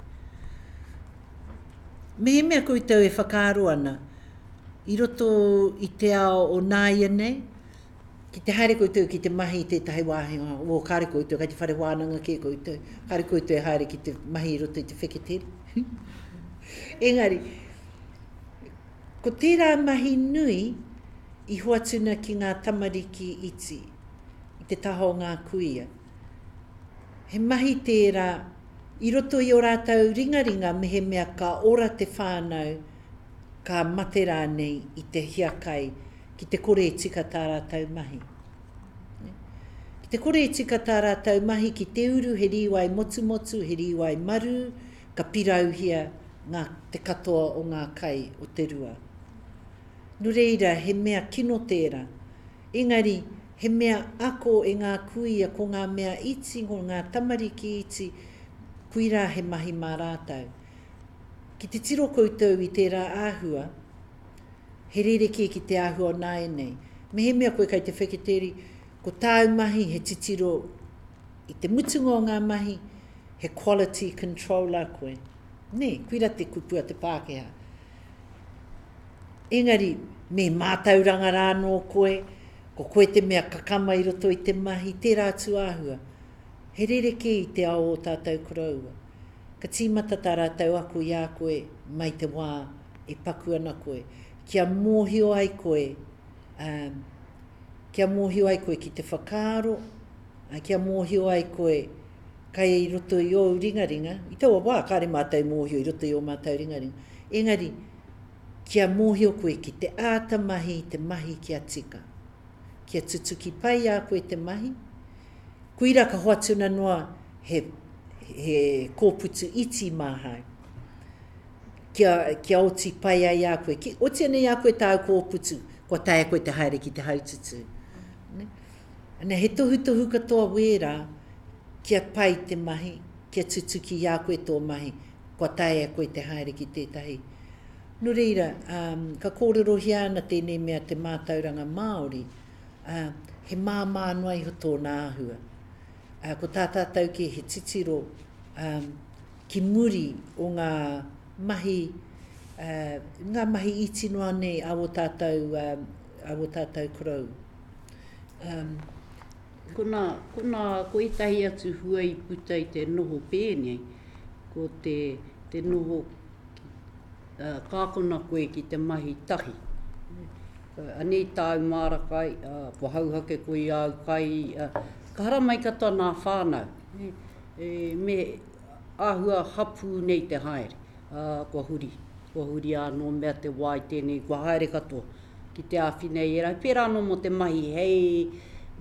Mehemea koutou e whakaaro ana, i roto i te ao o nāianei, ki te haere koutou ki te mahi i tētahi wāhi, oh, kāre koutou, kei te whare wānanga kē koutou, kāre koutou e haere ki te mahi i roto i te wheketeri. Engari, ko tērā mahi nui, i hoatuna ki ngā tamariki iti i te taha o ngā kuia. He mahi tērā i roto i ō rātou ringaringa mehemea ka ora te whānau, ka mate rānei i te hiakai ki te kore e tika tā rātou mahi. Ki te kore e tika tā rātou mahi ki te uru he rīwai motumotu, he rīwai marū, ka pirauhia ngā, te katoa o ngā kai o te rua. Nō reira, he mea kino tērā. Engari, he mea ako e ngā kuia ko ngā mea iti, ko ngā tamariki iti, koirā he mahi mā rātou. Ki te tiro koutou i tērā āhua, he rerekē ki te āhua o nāianei. Mehemea koe kei te wheketeri, ko tāu mahi he titiro i te mutunga o ngā mahi, he quality controller koe. Nē, koirā te kupu a te Pākehā. Engari, me mātauranga rā anō koe, ko koe te mea kakama i roto i te mahi, tērā atu āhua. He rerekē i te ao o tātou koroua. Ka tīmata tā rātou ako i a koe mai te wā e paku ana koe, kia mōhio ai koe, ā, kia mōhio ai koe ki te whakaaro, ā, kia mōhio ai koe kai i roto i ōu ringaringa, i taua wā kāre mātou i mōhio i roto i ō mātou ringaringa, engari kia mōhio koe ki te āta mahi i te mahi kia tika, kia tutuki pai i a koe te mahi, koira ka hoatuna noa he, he kōputu iti māhau, kia, kia oti pai ai a koe, ki, oti ana i a koe tāu kōputu, kua taea koe te haere ki te haututū. Ne? Ana, he tohutohu katoa wērā kia pai te mahi, kia tutuki i a koe tō mahi, kua taea koe te haere ki tētahi. Nō reira, ka kōrerohia ana tēnei mea te mātauranga Māori, ā, he māmā noa iho tōna āhua. Ā, ko tā tātou kē he titiro, ā, ki muri o ngā mahi, ā, ngā mahi iti noa nei a ō tātou, ā, a ō tātou korou. Um.
Konā, konā, ko ētahi atu hua i puta i te noho pēnei, ko te, te noho, uh, ka akona koe ki te mahi tahi. Anei tāu māra kai, uh, kua hauhake koe i āu kai, uh, ka haramai katoa nā whānau, e, me āhua hapū nei te haere, uh, kua huri, kua huri anō mea te wā i tēnei, kua haere katoa. ki te āwhina i ērā. Pērā anō mō te mahi hei,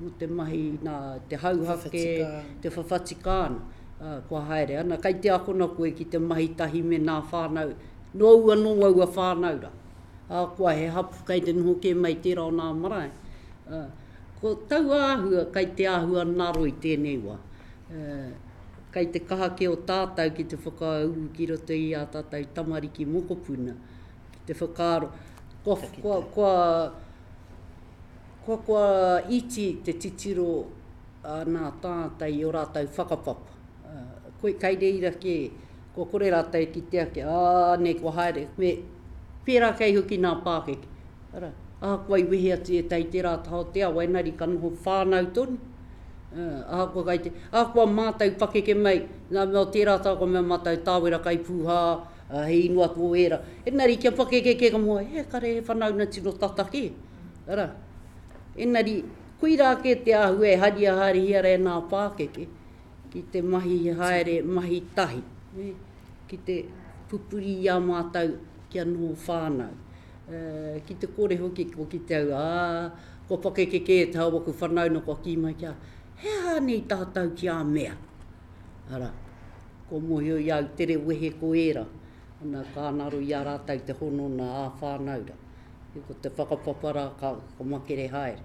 mō te mahi nā, te hauhake, te whawhati kāna, kua haere ana. Kei te akona koe ki te mahi tahi me nā whānau, nōu anō aua whānau rā. Ahakoa he hapu kei te noho kē mai tērā o nā marae. Ko taua āhua kei te āhua ngaro i tēnei wā. Kei te kaha kē o tātou ki te whakauru ki roto i ā tātou tamariki mokopuna, ki te whakaaro, kua, kua, kua, kua, kua iti te titiro a nā tāngata i ō rātou whakapapa. Koe kai reira kē, kua kore rātou e kite ake, ā, nei kua haere, me pērā kei hoki nā pākeke. Ara, ahakoa i wehe atu ētahi tērā taha o te awa, engari ka noho whānau tonu. Ahakoa kai te, ahakoa mātou pakeke mai, nā mea o tērā taha kua mea mātou tāwera kai pūhā, Ā, he ingoa tō ērā. Engari, kia pakeke kē ka moe, he kare he whanauna tino tata kē. Arā. Engari, koirā kē te āhua e haria haerehia rā e nā pākeke ki te mahi haere, mahi tahi, nē, ki te pupuri i a mātou kia noho whānau. Ā, ki te kore hoki kua kite au, ā, kua pakeke kē te hau aku whanauna kua kī mai ki a, he aha nei tātou ki a mea? Arā. Kua mōhio i a au tere wehe ko ērā, ana ka ngaro i a rātou te honona ā-whānau rā. Ko te whakapapa rā ka makere haere.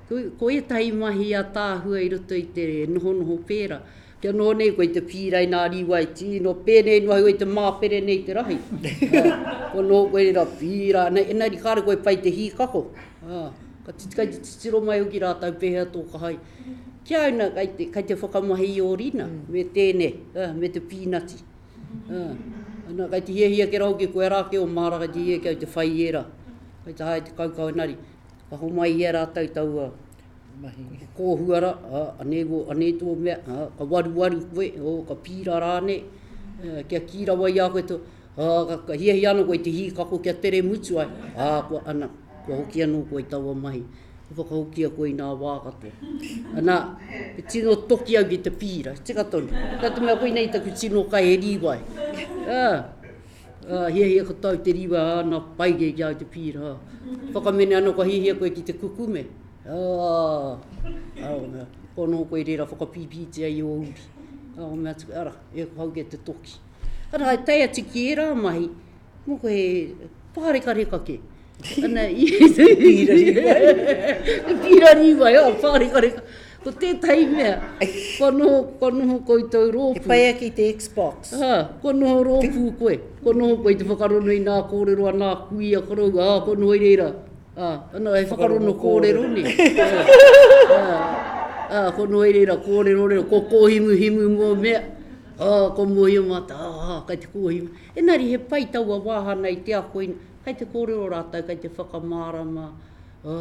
Ko ētahi mahi ātaahua i roto i te nohonoho pērā, kia noho nei koe i te pīra i nā rīwai tino pēnei noa iho i te māpere nei te rahi. Kua noho koe reira pīra, engari kāre koe pai te hīkako. Ka kai te titiro mai hoki rātou pēhea tō kaha i. Ki a au nā, kai te, kai te whakamahi i ō rina, me tēnei, ā, me te pīnati. Ā, ana, kai te hiahia ke rā hoki koe rā ke o māra, kai te hiahia ki au te whai i ērā. Kai te haere te kaukau engari, ka homai i a rātou taua mahi kōhua rā, ā, anei wō, anei tō mea, ā, ka waruwaru koe, ō, ka pīra rānei, ā, kia kī rawa i a koe tō, ā, ka, ka hiahia ana koe te hīkako kia tere mutu ai, ā, kua, ana. Kua hoki anō koe i taua mahi. Kua whakahokia koe i nā wā katoa. Ana, he tino toki au ki te pīra, tika tonu. Nā te mea koinei taku tino kai he rīwai. Ā, ā, hiahia katoa au te rīwai, ā, nā pai kē ki a au te pīra. Whakamene anō kua hiahia koe ki te kukume. Ā, ā, kua noho koe i reira whakapīpītia i ō uri. Ā, ka mea atu, ara, e ko hau kē te toki. Ana, tae atu ki ērā mahi, mō koe pārekareka kē. Ana, i te pīra rīwai. Te pīra rīwai, oh, pārekareka. Ko tētahi mea, kua noho, kua noho koutou rōpū.
He pai ake i te Xbox.
Ha, kua noho rōpū koe. Kua noho koe i te whakarono i nā kōrero a nā kuia koroua, ā, kua noho i reira. Ā, ana, he whakarono kōrero nē. Ā, ā, kua noho i reira kōrerorero, kua kōhimuhimu mō mea. Ā, kua mōhio mātou, ā, ā, kei te kōhimu. Engari he pai taua wāhana i te ako, kei te kōrero rātou, kei te whakamārama, ā,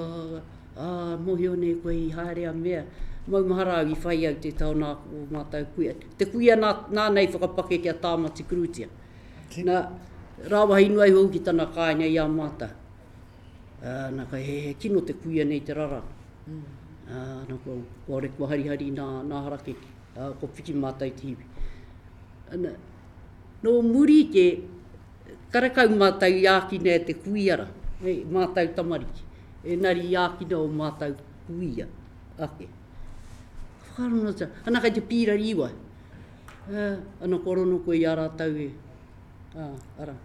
ā, mōhio nei koe i haere a mea. Maumahara au i whai au tētahi o nā o mātou kuia. Te kuia nā, nāna i whakapakeke a Tāmati Kurutia. Nā, rāwahi noa iho hoki tana kāinga i a mātou. Ā, nā, ka he, he kino te kuia nei te raranga. Ā, nā, kua, kua, kua harihari nā, nā harakeke. Ā, kua piki mātou i te hiwi. Ana, nō muri kē, karekau mātou i ākina e te kuia rā, e mātou tamariki, engari i ākina ō mātou kuia ake. Ka whakaaro noa, ana kei te pīra rīwai. Ā, ana kua rono koe i a rātou e, ā, arā,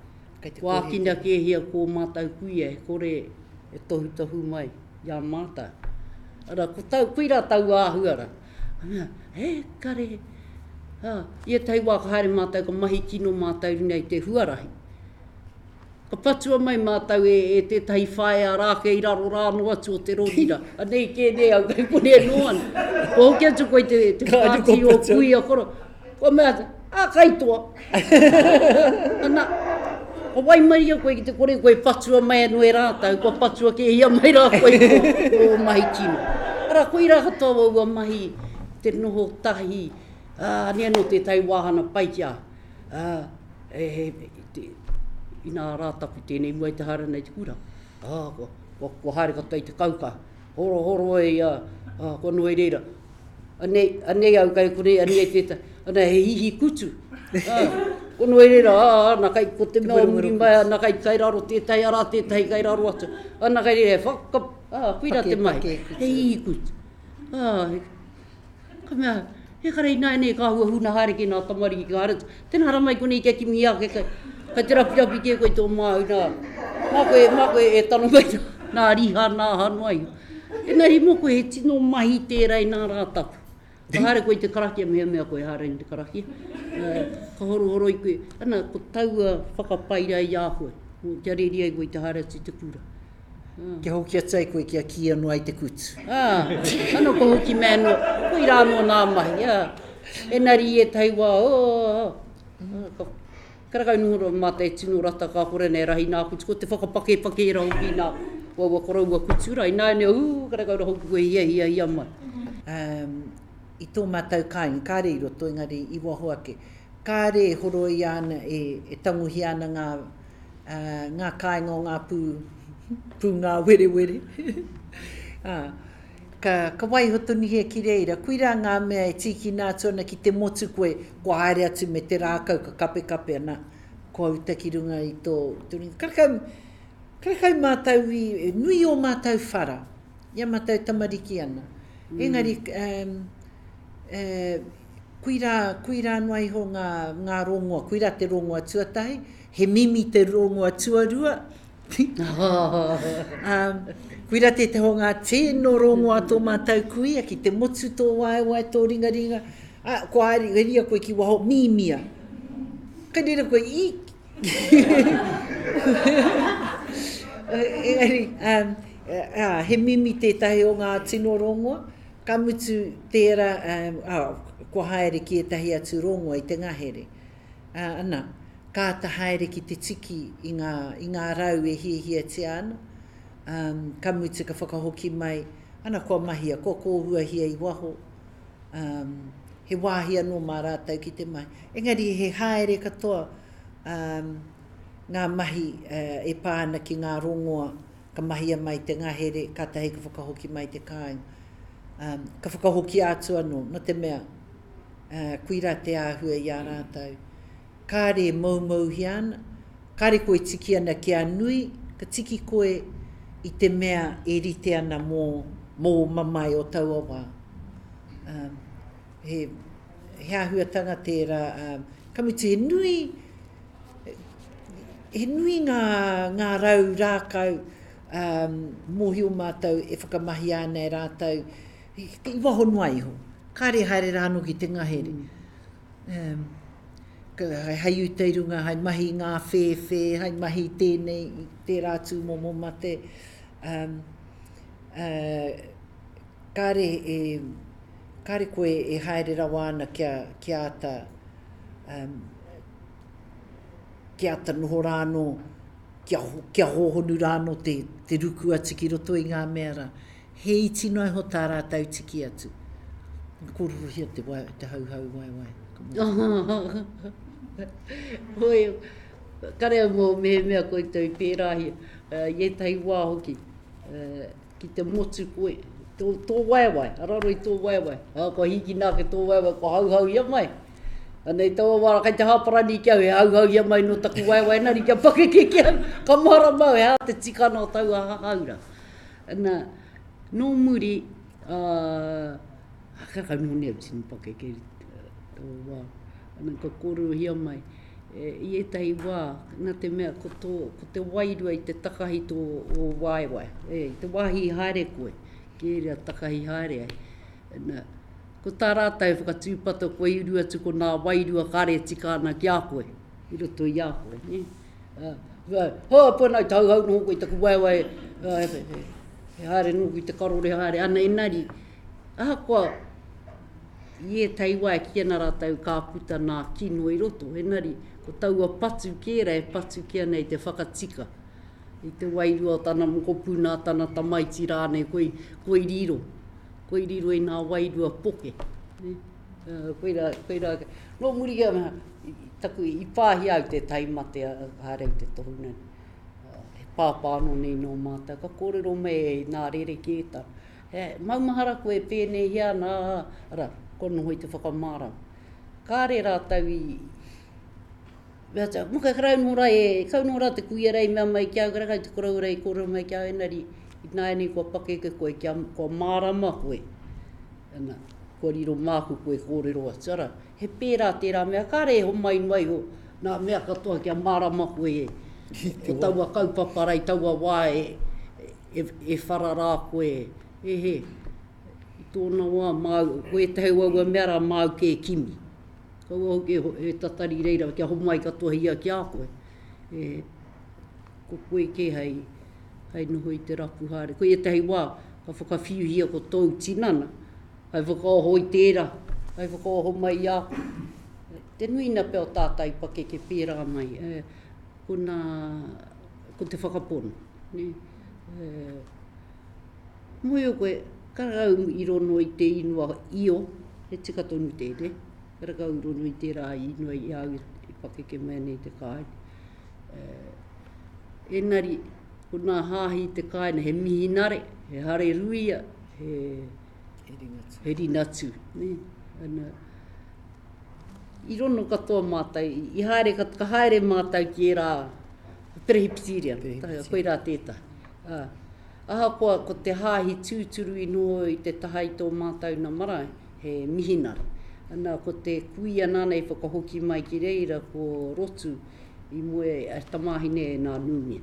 kua ākina kēhia ko ō mātou kuia e kore e tohutohu mai i a mātou. Arā, ko tau, koirā taua āhua rā. Ka mea, e kare, ā, i ētahi wā ka haere mātou, ka mahi kino mātou i runga i te huarahi. Ka patua mai mātou e, e tētahi whaea rā kei raro rā anō atu o te rori rā. Anei kē nei au kei konei anō ana. Kua hoki atu koe te, te whakaati o kuia koro. Kua mea atu, a kai toa. Ana, ka waimaria koe ki te kore koe patua mai anō e rātou, kua patua kēhia mai rā koe ko, ko ō mahi kino. Arā, koirā katoa aua mahi te noho tahi, ā, anei anō tētahi wāhanga pai ki a, ā, e, e, te, inā Rātapu tēnei mua i te haere ana i te kura, ā, kua, kua, kua haere katoa i te kauka, horohoro e ia, ā, kua noho i reira. Anei, anei au kai konei, anei tētahi, ana he hihi kutu. Ā, ko noho i reira, ā, ana kai, ko te mea o muri mai, ana kai, kai raro tētahi, arā tētahi kai raro atu. Ana kai reira, he whaka, ā, koirā te mahi, he hihi kutu. Ā, Ka mea, He kare ināianei ka hua huna haere ki ngā tamariki ka haere atu. Tēnā haramai konei kia kimi ake kai, kai te rapirapi kē koe i tō māu nā. Mā koe, mā koe e tano mai nā riha, nā aha noa iho. Engari mō koe he tino mahi tērā i nā Rātapu. Ka haere koe i te karakia mehemea koe haere i te karakia. Ka horohoro i koe, ana ko taua whakapae rā i a koe, kia reri ai koe i te haere atu i te kura.
Kia hoki atu ai koe kia kī anō ai te kutu.
Ā, anō ka hoki mai anō, koirā anō nā mahi, ā. Engari i ētahi wā, ō, ka, karekau noho rawa mātou e tino rata ka kore nei rahi nā kutu, ko te whakapakepake rā hoki nā waua koroua kutu rā, ināianei, ū, karekau rā hoki koe hiahia ia mai.
Um, i tō mātou kāinga, kāre i roto, engari i waho ake, kāre e horoia ana, e, e tangohia ana ngā, ngā kāinga o ngā pū, pūngāwerewere. Ā, ka, ka waiho tonuhia ki reira. Koirā ngā mea e tīkina atu ana ki te motu koe, kua haere atu me te rākau ka kapekape ana, kua uta ki runga i tō, tō ringa. Karekau, karekau mātou i, nui ō mātou whara, i a mātou tamariki ana. Engari, um, e, koirā, koirā noa iho ngā, ngā rongoa, koirā te rongoa tuatahi, He mimi te rongoa tuarua. Koira tētahi o ngā tino rongoa tō mātou kuia, ki te motu tō waewae, tō ringaringa, ā, kua haere koe ki waho, mīmia. Kei reira koe, i! Engari, ā, he mimi tētahi o ngā tino rongoa, ka mutu tērā, ā, kua haere ki ētahi atu rongoa i te ngahere. Ā, ana, ka āta haere ki te tiki i ngā, i ngā rau e hiahiatia ana, ā, ka mutu ka whakahoki mai, ana, kua mahia, kua kōhuahia i waho, ā, he wāhi anō mā rātou ki te mahi. Engari he haere katoa, ā, ngā mahi, ā, e pā ana ki ngā rongoa. Ka mahia mai te ngahere, kātahi ka whakahoki mai te kāinga. Um, ka whakahokia atu anō, nō te mea, uh, koirā te āhua i a rātou. Kāre e moumouhia ana, kāre koe tiki ana kia nui, ka tiki koe i te mea e rite ana mō, mō mamae o taua wā. Um, he, he āhuatanga tērā, um, ka mutu he nui, he nui ngā, ngā rau rākau um, mōhio mātou e whakamahia ana e rātou i, i waho noa iho. Kāre haere rā anō ki te ngahere. Um, hei uta i runga, hei mahi i ngā whēwhē, hei mahi i tēnei, i tērā tūmomo mate. Um, uh, kāre, e, kāre koe e haere rawa ana kia, kia āta, um, kia āta noho rā anō, kia, kia hōhonu rā anō te, te ruku atu ki roto i ngā mea rā. He iti noa iho tā rātou tiki atu. Kōrerohia te, wae, te hauhau waewae.
Hoi, kare au mō mehemea koutou i pērāhia, i ētahi wā hoki, ki te motu koe, tō, tō waewae, araro i tō waewae, ā, kua hīkina ake tō waewae, kua hauhauhia mai. Anei taua wā, kei te hāparani ki au, he hauhauhia mai nō taku waewae, engari kia pakeke ki au, ka mārama au he aha te tikanga o taua hahau rā. Ana, nō muri, ā, ka noho nei au tino pakeke taua wā, ana, ka kōrerohia mai, e, i ētahi wā, nā te mea ko tō, ko te wairua i te takahi tō ō waewae, e, i te wāhi i haere koe, ki ērā takahi haere ai. Ana, ko tā rātou whakatūpato koe i uru atu ko nā wairua kāre e tika ana ki a koe, i roto i a koe, nē. Hō, pō nā i te hauhau noho koe i taku waewae, he haere nōku i te karore haere ana engari, ahakoa i ētahi wā e kī ana rātou ka puta nā kino i roto, engari ko taua patu kē rā e patu kē ana i te whakatika, i te wairua o tana mokopuna, tana tamaiti rānei, koi, koi riro, koi riro i nā wairua poke. Koirā, koirā, nō muri ki a, taku, i pāhia au tētahi mate a, haere au te tohu nei. He pāpā anō nei nō mātou, ka kōrero mai e nā rerekētanga. He maumahara koe pēnēhia ana, arā, kua noho i te whakamārama. Kāre rātou i, mea atu, Muka karau nō rā e, kau nō rā te kuia rei mea mai ki au, karau te koroua rei kōrero mai ki au, engari, ināianei kua pakeke koe, kia, kua mārama koe. Ana, kua riro māku koe kōrero atu, arā, he pērā tērā mea, kāre e homai noa iho nā mea katoa kia mārama koe e, o taua kaupapa rā i taua wā e, e, e whara rā koe, e he, i tōna wā māu, ko ētahi o aua mea rā māu kē kimi. Kaua hoki e, e tatari reira kia homai katoahia ki a koe. E, ko koe kē hei, hei noho i te rapu haere. Ko ētahi wā, ka whakawhiuhia ko tōu tinana, hei whakaoho i tērā, hei whakaoho mai i a koe. Te nuina pea o tātai pakeke pērā mai, e, ko nā, ko te whakapono, nē. E, mōhio koe, karakau i rono i te ingoa Io, he tika tonu tēnei, karakau i rono i tērā ingoa i au i pakeke mai nei te kāinga. E, Engari, ko nā hāhi i te kāinga, he mihinare, he hareruia, he, he ringatū. He rinatū, ne? Ana, i rono katoa mātou, i haere, ka, ka haere mātou ki ērā Perehipitīria, koirā tētahi. Uh, ahakoa ko te hāhi tūturu i noho i te taha i tō mātou na marae, he mihinare. Ana, ko te kuia nāna i whakahoki mai ki reira, ko Rotu, I moe a tamāhine e nā Nūmia.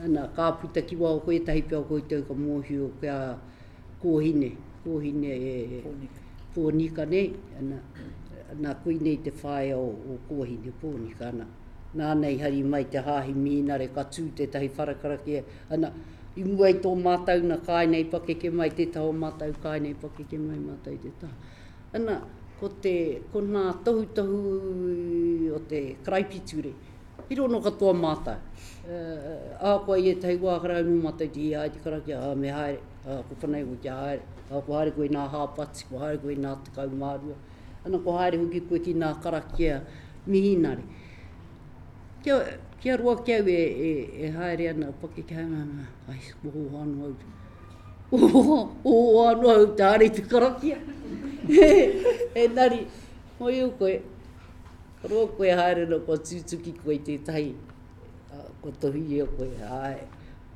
Ana, ka puta ki waho ko ētahi pea o koutou ka mōhio kia kōhine, kōhine e Pōnika. Pōnika nei, ana, ana koinei te whaea o, o kōhine Pōnika, ana, nāna i hari mai te hāhi mīnare ka tū tētahi whare karakia, ana, i mua i tō mātou na kāinga i pakeke mai, tētahi o mātou kāinga i pakeke mai mātou i te taha. Ana, ko te, ko nā tohutohu o te karaipiture, i rono katoa mātou. Uh, ahakoa i ētahi wā ka rau nō mātou te hia ai te karakia, ā, me haere, ā, ko whanau koe kia haere, ā, ko haere koe i nā hāpati, ko haere koe i nā 12, ana, ko haere hoki koe ki nā karakia mihinare. Kia, kia roa ki au e, e, e haere ana, pakeke haere ana, ai, oho anō au. Oho, oho anō au te haere i te karakia. Engari, moe koe, roa koe haere ana kua tūtuki koe i tētahi, kua tohu ia koe, āe.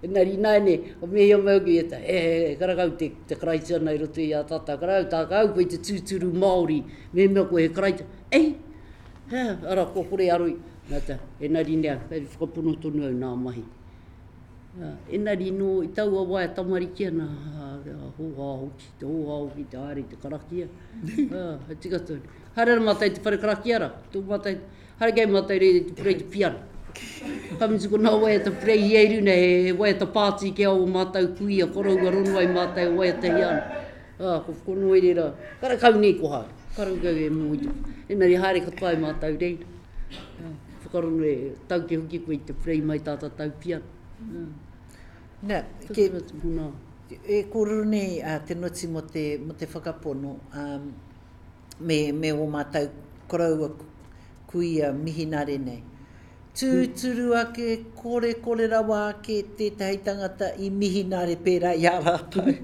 Engari ināianei, ko mehia mai hoki e, e, e karakau te, te Karaitiana i roto i a tātou, karakau tā ka au koe i te tūturu Māori, mehemea koe he Karaitiana, ei, he, ara, kua kore aro i, nā tā, engari nea, kei whakapono tonu au nā mahi. Engari nō i taua wā e tamariki ana, hōhā hoki, te hōhā hoki te haere i te karakia, he tika tonu. Haere ana mātou i te whare karakia rā, tō mātou, Haere kei mātou reira te purei te piano. Ka mutu ko nā waiata purei i e runa he, he waiata pāti ki a o mātou kuia koroua rono ai mātou e waiatahia ana. Ā, ko whakono i reira, karekau nei ko haere, karekau e moe te, engari haere katoa ai mātou reira. Ā, whakarono e tau ke hoki koe i te purei mai tā tātou piano. Ā.
Nā, ke, e kōrero nei a Te Noti mō te, mō te whakapono, ā, me, me ō mātou koroua kuia mihinare nei. Tūturu ake, korekore rawa ake tētahi tangata i mihinare pērā i a rātou.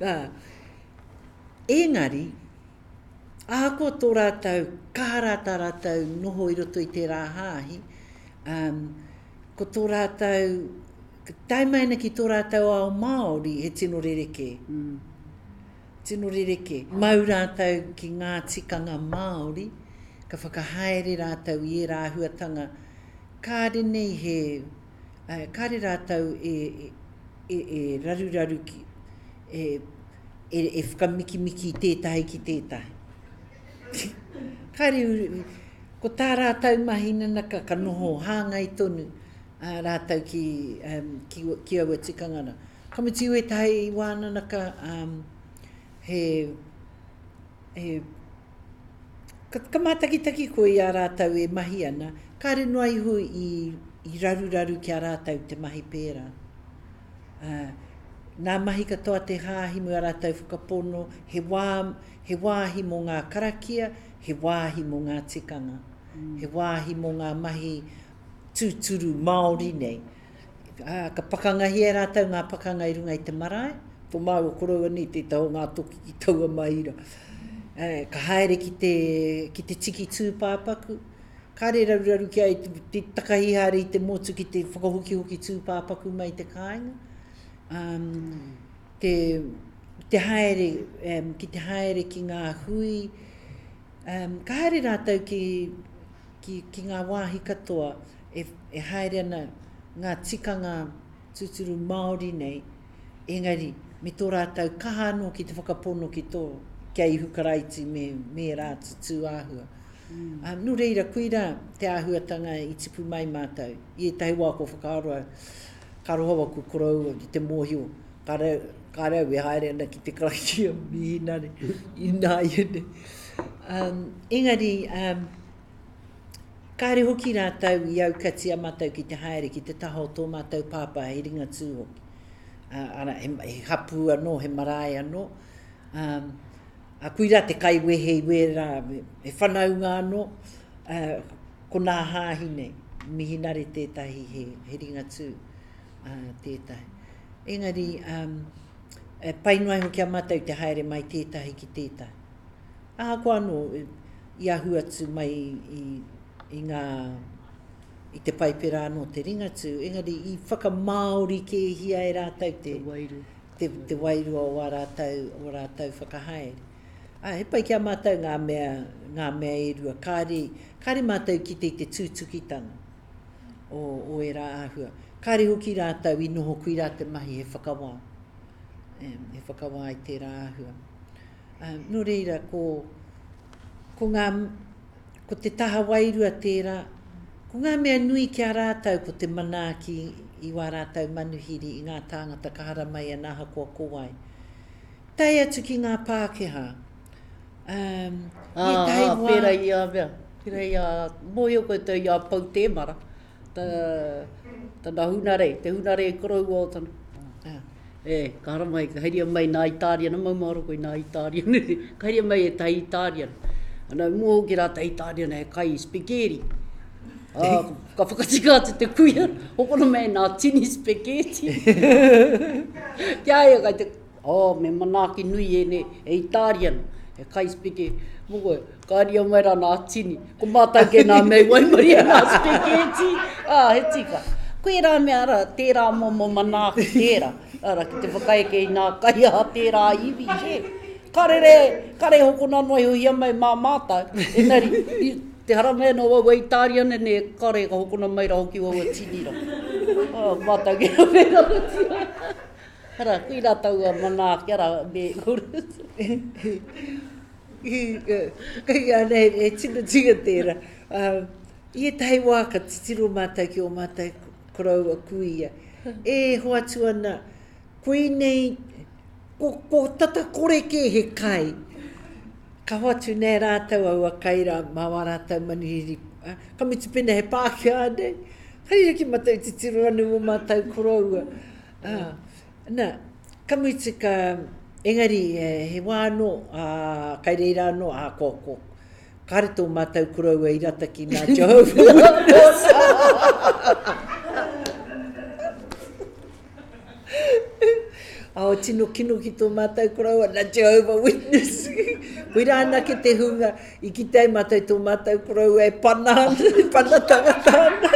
Nā, engari, ahakoa tō rātou kaha rā tā rātou noho i roto i tērā hāhi, um, ko tō rātou, tae mai ana ki tō rātou ao Māori, he tino rerekē. Mm. Tino rerekē. Mau rātou ki ngā tikanga Māori, ka whakahaere rātou i ērā āhuatanga, kāre nei he, kāre rātou e, e, e raruraru ki, e, e, e whakamikimiki i tētahi ki tētahi. Kāre, ko tā rātou mahi nanaka ka noho hāngai tonu rātou ki, ki, ki aua tikanga rā. Ka mutu ētahi wānanaka, um, he, he, ka, ka mātakitaki koe i a rātou e mahi ana, kāre noa iho i, i raruraru ki a rātou te mahi pērā. Uh, nā mahi katoa te hāhi me ā rātou whakapono, he, wā, he wāhi mō ngā karakia, he wāhi mō ngā tikanga, mm. he wāhi mō ngā mahi tūturu Māori nei. Ā, ka pakangahia e rātou ngā pakanga i runga i te marae, tō māua koroua nei tētahi o ngā toki ki taua maira. Ā, ka haere ki te, ki te tiki tūpāpaku, kāre raruraru ki a ia te, te takahi haere i te motu ki te whakahokihoki tūpāpaku mai i te kāinga. Ā, te, te haere, ki te haere ki ngā hui, ā, ka haere rātou ki, ki, ki ngā wāhi katoa e, e haere ana ngā tikanga tūturu Māori nei, engari me tō rātou kaha anō ki te whakapono ki tō, ki a Ihu Karaiti me, me ērā atu tū āhua. Mm. Um, nō reira, koirā te āhuatanga i tipu mai mātou. I ētahi wā kua whakaaro au, ka aroha waku koroua ki te mōhio, kāre, kāre au e haere ana ki te karakia mihinare ināianei. Um, engari, um, Kāre hoki rātou i aukati a mātou ki te haere ki te taha o tō mātou pāpā he Ringatū hoki. Ā, arā, he, he hapū anō, he marae anō. Ā, ā, koirā te kaiwehe i wērā, he whanaunga anō, ā, ko nā hāhi nei, mihinare tētahi, he, he Ringatū, ā, tētahi. Engari, ā, e pai noa iho ki a mātou te haere mai tētahi ki tētahi. Ahakoa anō, i ahu atu mai i, i ngā, i te Paipera anō te Ringatū, engari i whakamāori kēhia e rātou te, te wairua, te, te wairua o ā rātou, o rātou whakahaere. Ā, he pai ki a mātou ngā mea, ngā mea e rua, kāre, kāre mātou i kite i te tūtukitanga o, o ērā āhua. Kāre hoki rātou i noho koirā te mahi he whakawā, he whakawā i tērā āhua. Nō reira, ko, ko ngā, ko te taha wairua tērā, ko ngā mea nui ki a rātou ko te manaaki i wā rātou manuhiri i ngā tāngata ka haramai ana ahakoa ko wai. Tae atu ki ngā Pākehā. Um,
i ētahi wā... Pērā i a mea, pērā i a, mōhio koutou i a Pou Tēmara, ta, tana hunarei, te hunarei koroua o tana. Ah. E, ka haramai, ka heria mai nā Itāriana, maumahara koe nā Itāriana, ka heria mai ētahi Itāriana. Ana, mua hoki rātou Itāriana he kai spaghetti. Ā, ka whakatika atu te kuia, hokona mai nā tini spaghetti. Ki a ia, kai te, oh, me manaaki nui ēnei, e Itariana, he kai spaghetti. Mo koe, ka ria mai rā nā tini. Ko mātou kē nā mea i waimarie nā spaghetti. Ā, he tika. Koirā mea ara, tērā momo manaaki tērā. Ara, ki te whakaeke i nā kai a tērā iwi, he. Karere, kare hokona noa iho hia mai mā mātou. Engari, i te haramai ana o aua Itāriana nei, kare ka hokona mai ra hoki waua tini ra. Oh, mātou ki a whera tia. Ara, koirā taua manaaki, ara, me kore.
Kei a nei, e tino tika tērā. I ētahi wā ka titiro mātou ki ō mātou koroua kuia, e hoatu ana, koinei Ko, ko tata kore kē he kai. Ka hoatu nei rātou aua kai rā mā wā rātou manuhiri. Ka mutu pēnā he Pākehā nei. Ka riro ki mātou titiro anu mō mātou koroua. Nā, ka mutu ka, engari he wā anō, ā, kai reira anō, ā, ko, ko, kāre tō mātou koroua i rata ki ngā Jehovah Witness. Ao tino kino ki tō mātou koroua, nā Jehovah Witness. Koirā anake te hunga i kite ai mātou tō mātou koroua e pana ana, e pana tangata ana.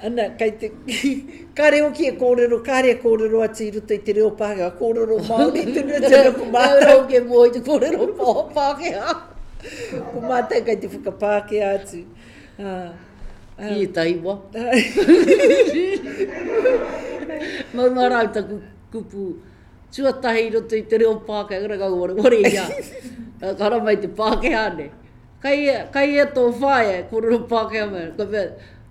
Ana, kai te, kāre hoki e kōrero, kāre e kōrero atu i roto i te reo Pākehā, kōrero Māori tonu atu ana ko mātou.
Kāre hoki e moe te kōrero Pākehā.
Ko mātou kai te whakapākehā atu.
I ētahi wā. Maumahara au taku kupu tuatahi i roto i te reo Pākehā, kare kau wareware i a. Ka haramai te Pākehā nei. Kai ea, kai ea tō whaea e kōrero Pākehā mai ana. Ka mea,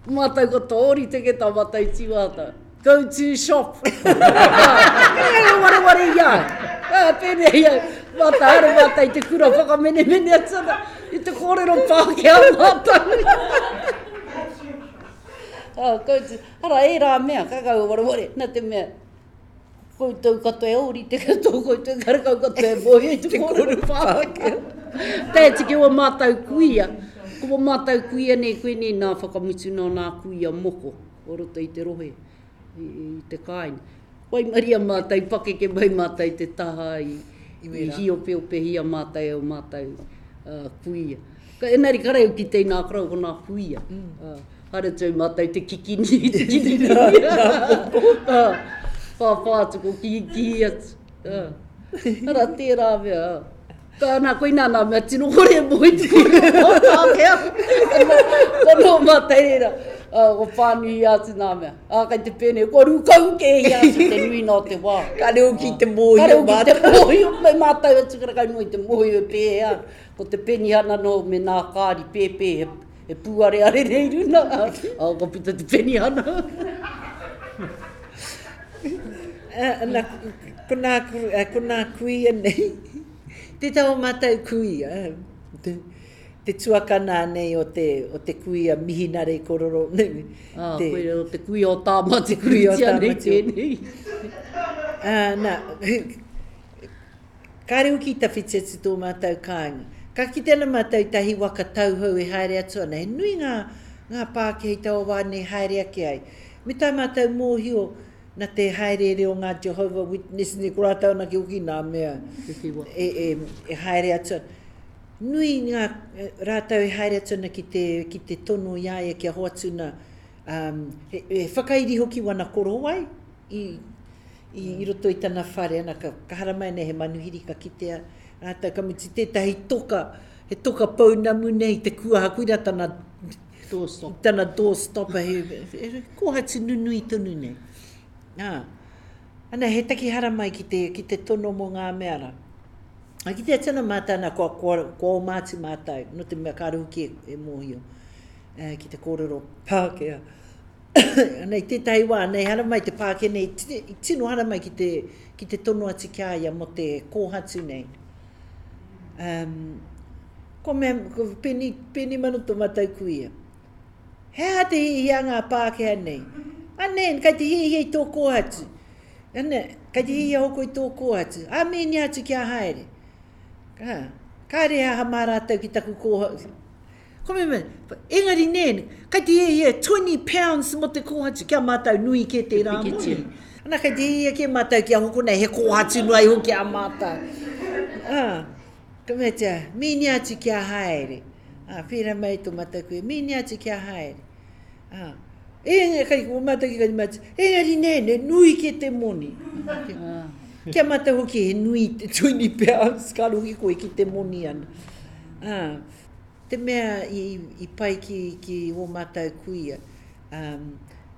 mātou katoa ōrite kē tā mātou tīmata. Go to shop. Kare kau wareware i a. Pēnei au, mātou haere mātou i te kura whakamenemene atu ana i te kōrero Pākehā mātou. Go to, ara ērā mea, ka kau wareware, nā te mea, Koutou katoa e ōrite katoa koutou karekau katoa e mōhio i te kōrero Pākehā. Tae atu ki ō mātou kuia, ko ō mātou kuia nei koinei nā whakamutuna o nā kuia moko o roto i te rohe, i, i te kāinga. Waimaria mātou, i pakeke mai mātou i te taha i, i hiopeopehia mātou e ō mātou uh, kuia. Ka, engari kare au ki te inā karau ko nā kuia. Mm. Uh, Haere atu ai mātou te kikini i te kikini. Whāwhā atu ko kihikihi atu. Ara tērā mea. Ka nā koinā nā mea tino kore e moe te kore o Pākehā. Ka noho mātou reira. Ko whānui atu nā mea. Ā, kai te pēnei, kua rūkau kē ia atu te nuinga o te wā.
Kāre hoki te mōhio
mātou. Kāre hoki te mōhio mai mātou atu karekau noa i te mōhio e pēhea. Ko te penihana nō me nā kāri pēpē he He pūareare nei runa, a ka puta te penihana.
Ana, ko nā, ko nā kuia nei, tētahi o mātou kuia, te, te tuakana nei o te, o te kuia mihinare kororo.
Ah, te, koia o te kuia o Tāmati Kuritia nei tēnei.
Ah, nā, Kāre hoki i tawhiti atu tō mātou kāinga. Ka kite ana mātou i tahi waka tauhou e haere atu ana. He nui ngā, ngā Pākehā i taua wā nei haere ake ai. Me tā mātou mōhio, nā te hāereere o ngā Jehovah Witness nei, ko rātou anake hoki nā mea e, e, e haere atu ana. Nui ngā, rātou e haere atu ana ki te, ki te tono i a ia kia hoatu nā, um, he, he whakairi hoki wana korowai i, I roto i tana whare, ana, ka, ka haramai nei he manuhiri ka kitea rātou, ka mutu tētahi toka, he toka pounamu nei te kuaha, koirā tana
Doorstop.
Tana doorstopper, he, he, he kōhatu nunui tonu nei. Ā, ana, he taki haramai ki te, ki te tono mō ngā mea rā. A kite atu ana mātou, ana, kua, kua, kua oma atu mātou, nō te mea kāore hoki e, e mōhio, eh, ki te kōrero Pākehā. Anei tētahi wā, nei haramai te Pākehā nei, i tino haramai ki te, ki te tono atu ki a ia mō te kōhatu nei. Um, ko mea, ko Peni, Peni Manu tō mātou kuia. He aha te hiahia a ngā Pākehā nei? Ane, kai te hiahia i tō kōhatu. Ane, kai te hiahia hoko i tō kōhatu. Ā, mēnia atu kia haere. Ka, Kāre he aha mā rātou ki taku kōha. Ko me mea, engari nē, kei te hiahia 20 pounds mō te kōhatu, ki a mātou nui kē tērā moni. Ana, kei te hiahia kē mātou kia hoko nei he kōhatu noa iho ki a mātou. Ā, ka meatia, mīnia atu kia haere. Ā, whēra mai tō mātou kuia, mīnia atu kia haere. Ā, engari, kei ko mātou ki kei mātou, engari nē, nē, nui kē te moni. Ki a mātou hoki he nui te 20 pounds, ka rohi koe ki te moni ana. Ā, Te mea i pai ki, ki ō mātou kuia, um,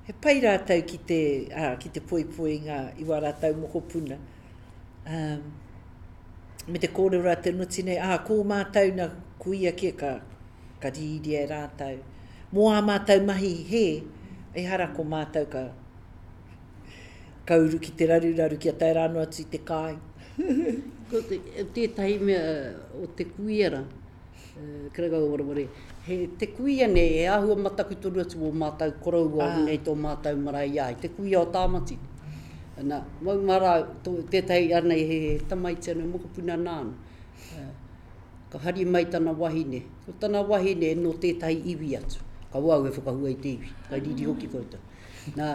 he pai rātou ki te, ā, ki te poipoi i ngā, i wā rātou mokopuna. Um, me te kōrero a te noti nei, ā, ko ō mātou na kuia kē ka, ka rīria e rātou. Mō ā mātou mahi hē, ehara ko mātou ka, ka uru ki te raruraru kia tae rānō atu i te kāinga.
Ko te, tētahi mea o te kuia rā, karekau wareware, he, te kuia nei e āhua mataku tonu atu ō mātou koroua ah. nei tō mātou marae i a ia, te kuia o Tāmati. Ana, mau mara, tō, tētahi anei he, he tamaiti anō mokopuna nāna. Ka hari mai tana wahine. Ko tana wahine nō tētahi iwi atu. Kaua au e whakahua i te iwi, kai riri hoki koutou. Nā,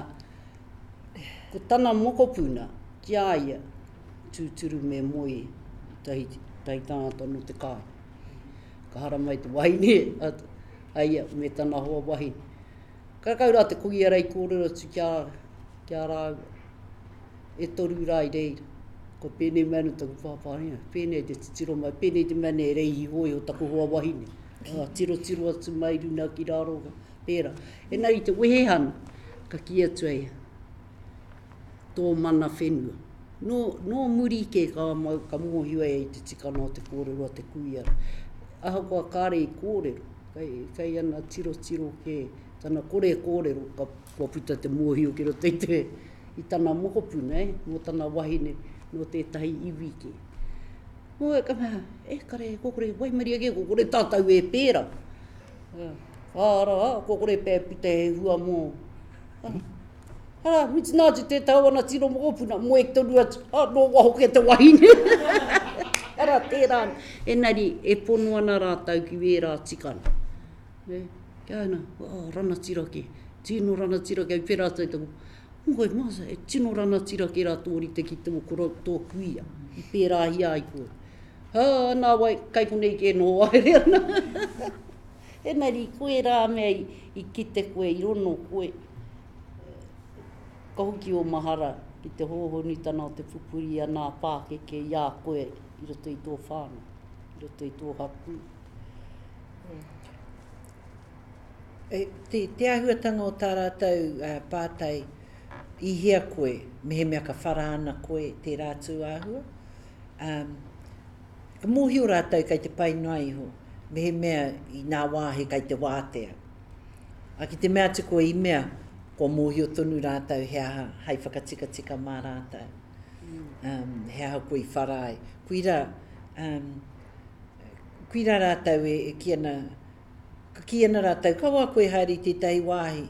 ko tana mokopuna ki a ia, tūturu me moe i tahi, tahi tangata nō te kāinga. Ka haramai te wahine a, a ia me tana hoa wahine. Karekau rā te kuia rā i kōrero atu ki a, ki a rāua. E toru rā i reira. Ko pēnei mai ana taku pāpā, pēnei te titiro mai, pēnei te mea nei e reihi hōiho taku hoa wahine. Ā, tirotiro atu mai runa ki raro, pērā. Engari te wehehana, ka kī atu a ia, tō mana whenua. Nō, nō muri kē ka mau, ka mōhio ia i te tikanga o te kōrero a te kuia rā. Ahakoa kāre i kōrero, kei, kei ana tirotiro kē, tana kore kōrero, ka, kua puta te mōhio ki roto i te, i tana mokopuna, e, mō tana wahine, nō tētahi iwi kē. Moe, ka mea, e kare, kua kore, waimaria kē, kua kore tātou e pērā. Ā, rā, kua kore pea e puta he hua mō. Arā, mutu nā atu tētahi o ana tino mokopuna, moe tonu atu, ā, nō waho kē te wahine. Arā, tērā, engari, e pono ana rātou ki wērā tikanga. Nē, kia ana, ā, ranatira kē, tino ranatira kē, pērā atu ai taku, Moe, Masa, e tino ranatira kē rā tō rite ki tō korou, tō kuia, i pērāhia ai koe. Ā, nā wai, kai konei kē noho haere ana. Engari, koe rā mea i, i kite koe, i rono koe, ka hoki ō mahara ki te hōhonutanga o te pupuri a nā pākeke i a koe i roto i tō whānau, i roto i tō hapū.
E, te, te āhuatanga o tā rātou uh, pātai, i hea koe, mehemea ka whara ana koe tērā tū āhua. Um, ka mōhio rātou kei te pai noa iho, mehemea i nā wāhi kei te wātea. A ki te mea atu koe i mea, kua mōhio tonu rātou he aha hei whakatikatika mā rātou. Um, he aha koe i whara ai. Koira, um, koira rātou e, e kī ana, ka kī ana rātou, kaua koe haere i tētahi wāhi,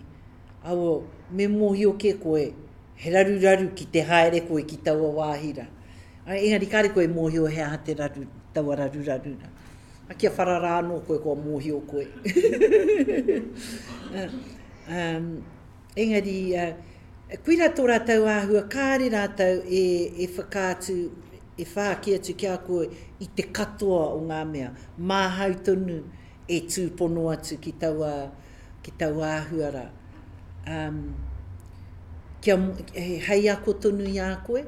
awo, me mōhio kē koe, he raruraru ki te haere koe ki taua wāhi rā. Engari kāre koe e mōhio he aha te raru, taua raruraru rā. A kia whara rā anō koe kua mōhio koe. um, engari, uh, koira tō rātou āhua, kāre rātou e, e whakaatu, e whāki atu ki a koe i te katoa o ngā mea. Māhau tonu e tūpono atu ki taua, ki taua āhua rā. Um, kia, hei ako tonu i a koe,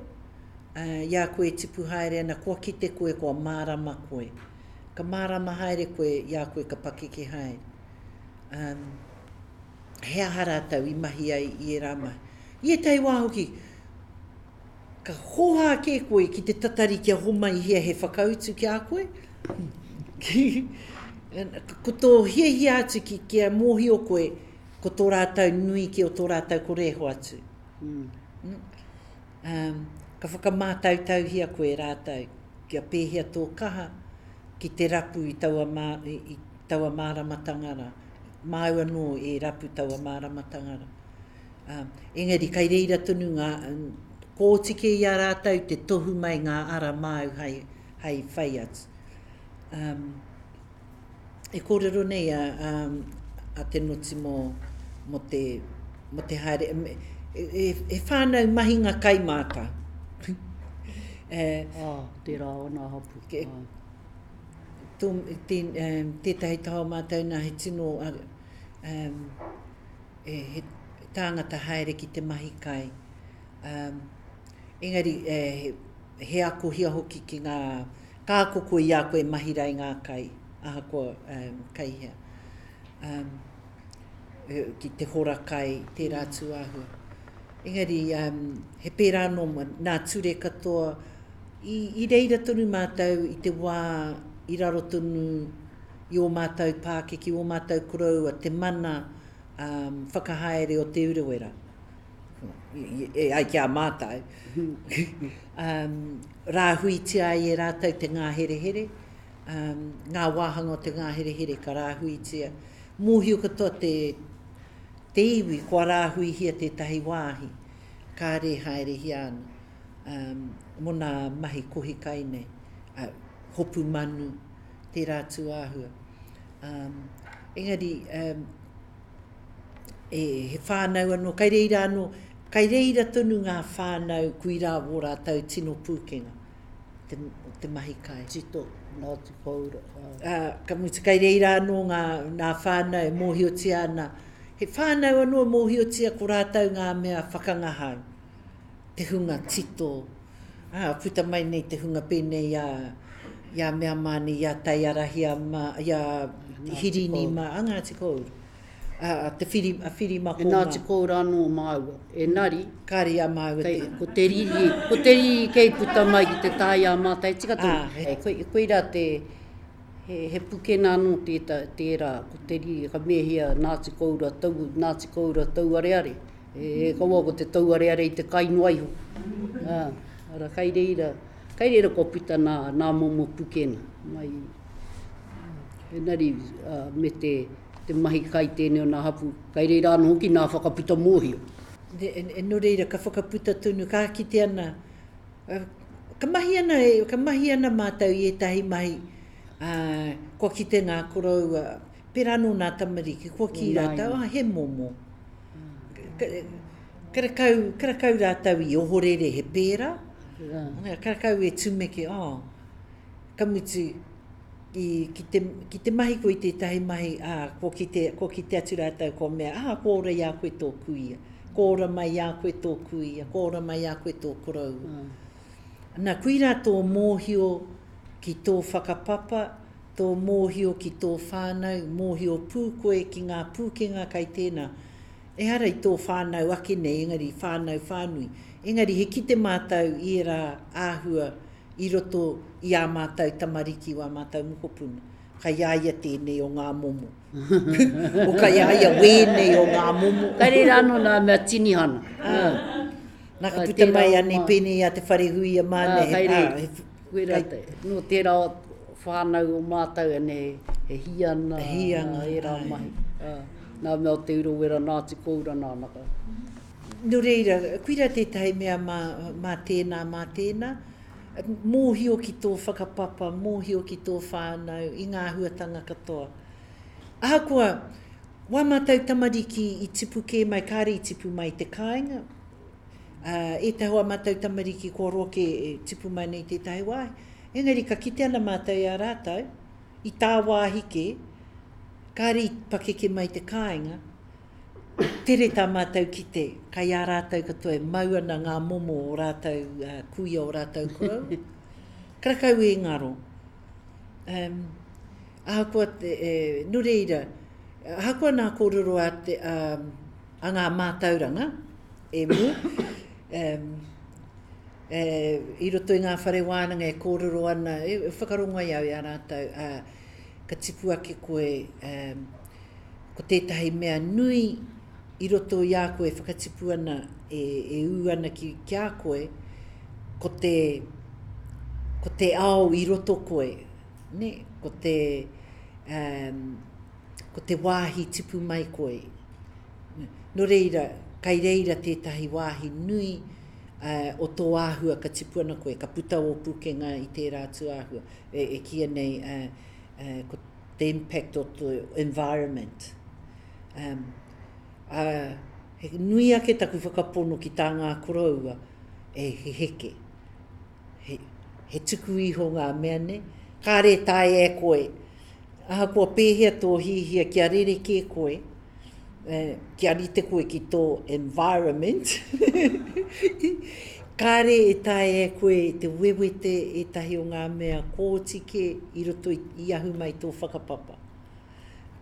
Ā, i a koe e tipu haere ana, kua kite koe, kua mārama koe. Ka mārama haere koe i a koe ka pakeke haere. Ā, he aha rātou i mahi ai i ērā mahi. I ētahi wā hoki, ka hōhā kē koe ki te tatari kia homaihia he whakautu ki a koe. Ko tō hiahia atu ki, kia mōhio koe, ko tō rātou nui ki o tō rātou kore e hoatu. Mm. Ā, ka whakamātautauhia koe e rātou kia pēhea tō kaha ki te rapu i taua, mā, i taua māramatanga rā. Māu anō e rapu taua māramatanga rā. Ā, engari kai reira tonu ngā, kōtike i a rātou te tohu mai ngā ara māu hei, hei whai atu. Um, e kōrero nei a, a, a Te Noti mō, mō, te, mō te haere, e, e, e whānau mahinga kai mātau.
e, ah, tērā o nā hapu. Ke, ah.
Tō, te, um, tētahi taha o mātou nā he tino um, e, he tāngata haere ki te mahi kai. Um, engari, e, he, he akohia hoki ki ngā, ka ako koe i a koe mahi rai ngā kai, ahakoa um, kai hea. Um, ki te hora kai, tērā mm. āhua. Engari, um, he pērā anō, nā ture katoa, i, i reira tonu mātou i te wā i raro tonu i ō mātou pākeke, ō mātou koroua, te mana um, whakahaere o Te Urewera. E ai ki a mātou. um, rāhuitia ai e rātou te ngāherehere, um, ngā wāhanga o te ngāherehere ka rāhuitia. Mōhio katoa te, te iwi kua rāhuihia tētahi wāhi, kāre haerehia ana um, mō nā mahi kohi kai nei, uh, hopu manu, tērā tūāhua. Um, engari, um, e, he whānau anō, kai reira anō, kai reira tonu ngā whānau kui rā wō rātou tino pūkenga, te, te mahi kai.
Tito, Ngāti Koura.
Uh, ka mutu, kai reira anō ngā, ngā whānau e mōhiotia ana. He whānau anō e mōhiotia ko rātou ngā mea whakangahau, te hunga tito, Ā, puta mai nei te hunga pēnei i a, i a Mea Māni, i a Taiarahia mā, i a Hirini mā, a Ngāti Koura, a, a Te Whiri, a Whirimako
mā. E Ngāti Koura anō māua, enari,
Kāre i a māua
te. Ko te riri, ko te riri kei puta mai ki te taha i a mātou, e tika tonu. Ā, he. Koi, koirā te, he, he pukena anō tēta, tērā, ko te riri, ka mehia Ngāti Koura tau, Ngāti Koura tauareare. E kaua ko te tauareare i te kai noa iho. Ā, ara kai reira, kai reira kua puta nā, nā momo pukena mai. Engari, ā, me te, te mahi kai tēnei o nā hapū, kai reira anō hoki nā whakaputa mōhio.
E, nō reira, ka whakaputa tonu, ka kite ana, ka mahi ana, ka mahi ana mātou i ētahi mahi, ā, kua kite ngā koroua, pērā anō nā tamariki, kua kī rātou, ā, he momo. Karakau, karakau rātou i ohorere he pērā. Karakau e tumeke, oh, ka mutu, i, ki, te, ki te mahi koe i tētahi mahi, ā, kua kite, kua kite atu rātou, kua mea, ā, kua ora i a koe tō kuia, kua ora mai i a koe tō kuia, kua ora mai i a koe tō koroua. Mm. Nā, koirā tō mōhio ki tō whakapapa, tō mōhio ki tō whānau, mōhio pū koe ki ngā pūkenga kai tēnā. Ehara i tō whānau ake nei, engari whānau whānui. Engari he kite mātou i ērā āhua i roto i ā mātou tamariki, wā mātou mokopuna. Kai a ia tēnei o ngā momo. O kai a ia wēnei o ngā momo.
Kai reira anō nā mea tinihana.
Nā ka puta mai anei pēnei i a Te Wharehuia mā nei. Kai reira.
Koirā te, nō tērā whānau o mātou ene he hīanga, hīanga, ērā mahi. Nā mea o Te Urewera, Ngāti Koura nā naka.
Nō reira, koirā tētahi mea mā, mā tēnā, mā tēnā. Mōhio ki tō whakapapa, mōhio ki tō whānau, i ngā āhuatanga katoa. Ahakoa, wā mātou tamariki i tipu kē mai, kāre i tipu mai i te kāinga, Ā, ētahi o ā mātou tamariki kua roa kē e tipu mai nei i tētahi wāhi. Engari ka kite ana mātou i a rātou, i tāwāhi kē, kāre i pakeke mai te kāinga, tere tā mātou kite, kai a rātou katoa e mau ana ngā momo o rātou kuia, o rātou koroua. Karakau e ngaro. Um, ahakoa te, e, nō reira, ahakoa nā kōrero a, te, a, a ngā mātauranga, e mu, um, e, i roto i ngā whare wānanga e kōrero ana, e, e whakarongo ai au i a rātou, ā, ka tipu ake koe, um, ko tētahi mea nui i roto i a koe e whakatipu ana, e, e ū ana ki, ki a koe, ko te, ko te ao i roto koe, ne? ko te, um, ko te wāhi tipu mai koe. Nō reira, kai reira tētahi wāhi nui, o tō āhua ka tipu ana koe, ka puta ō pūkenga i tērā atu āhua, e, e kīia nei uh, ko te impact o te environment. Um, ā, he nui ake taku whakapono ki tā ngā koroua e he heke. He, he tuku iho ngā mea nei. Kāre e taea e koe, ahakoa pēhea tō hihia kia rerekē koe, eh, kia rite koe ki tō environment, kāre e taea e koe te wewete ētahi o ngā mea kōti kē i roto i, i ahu mai tō whakapapa.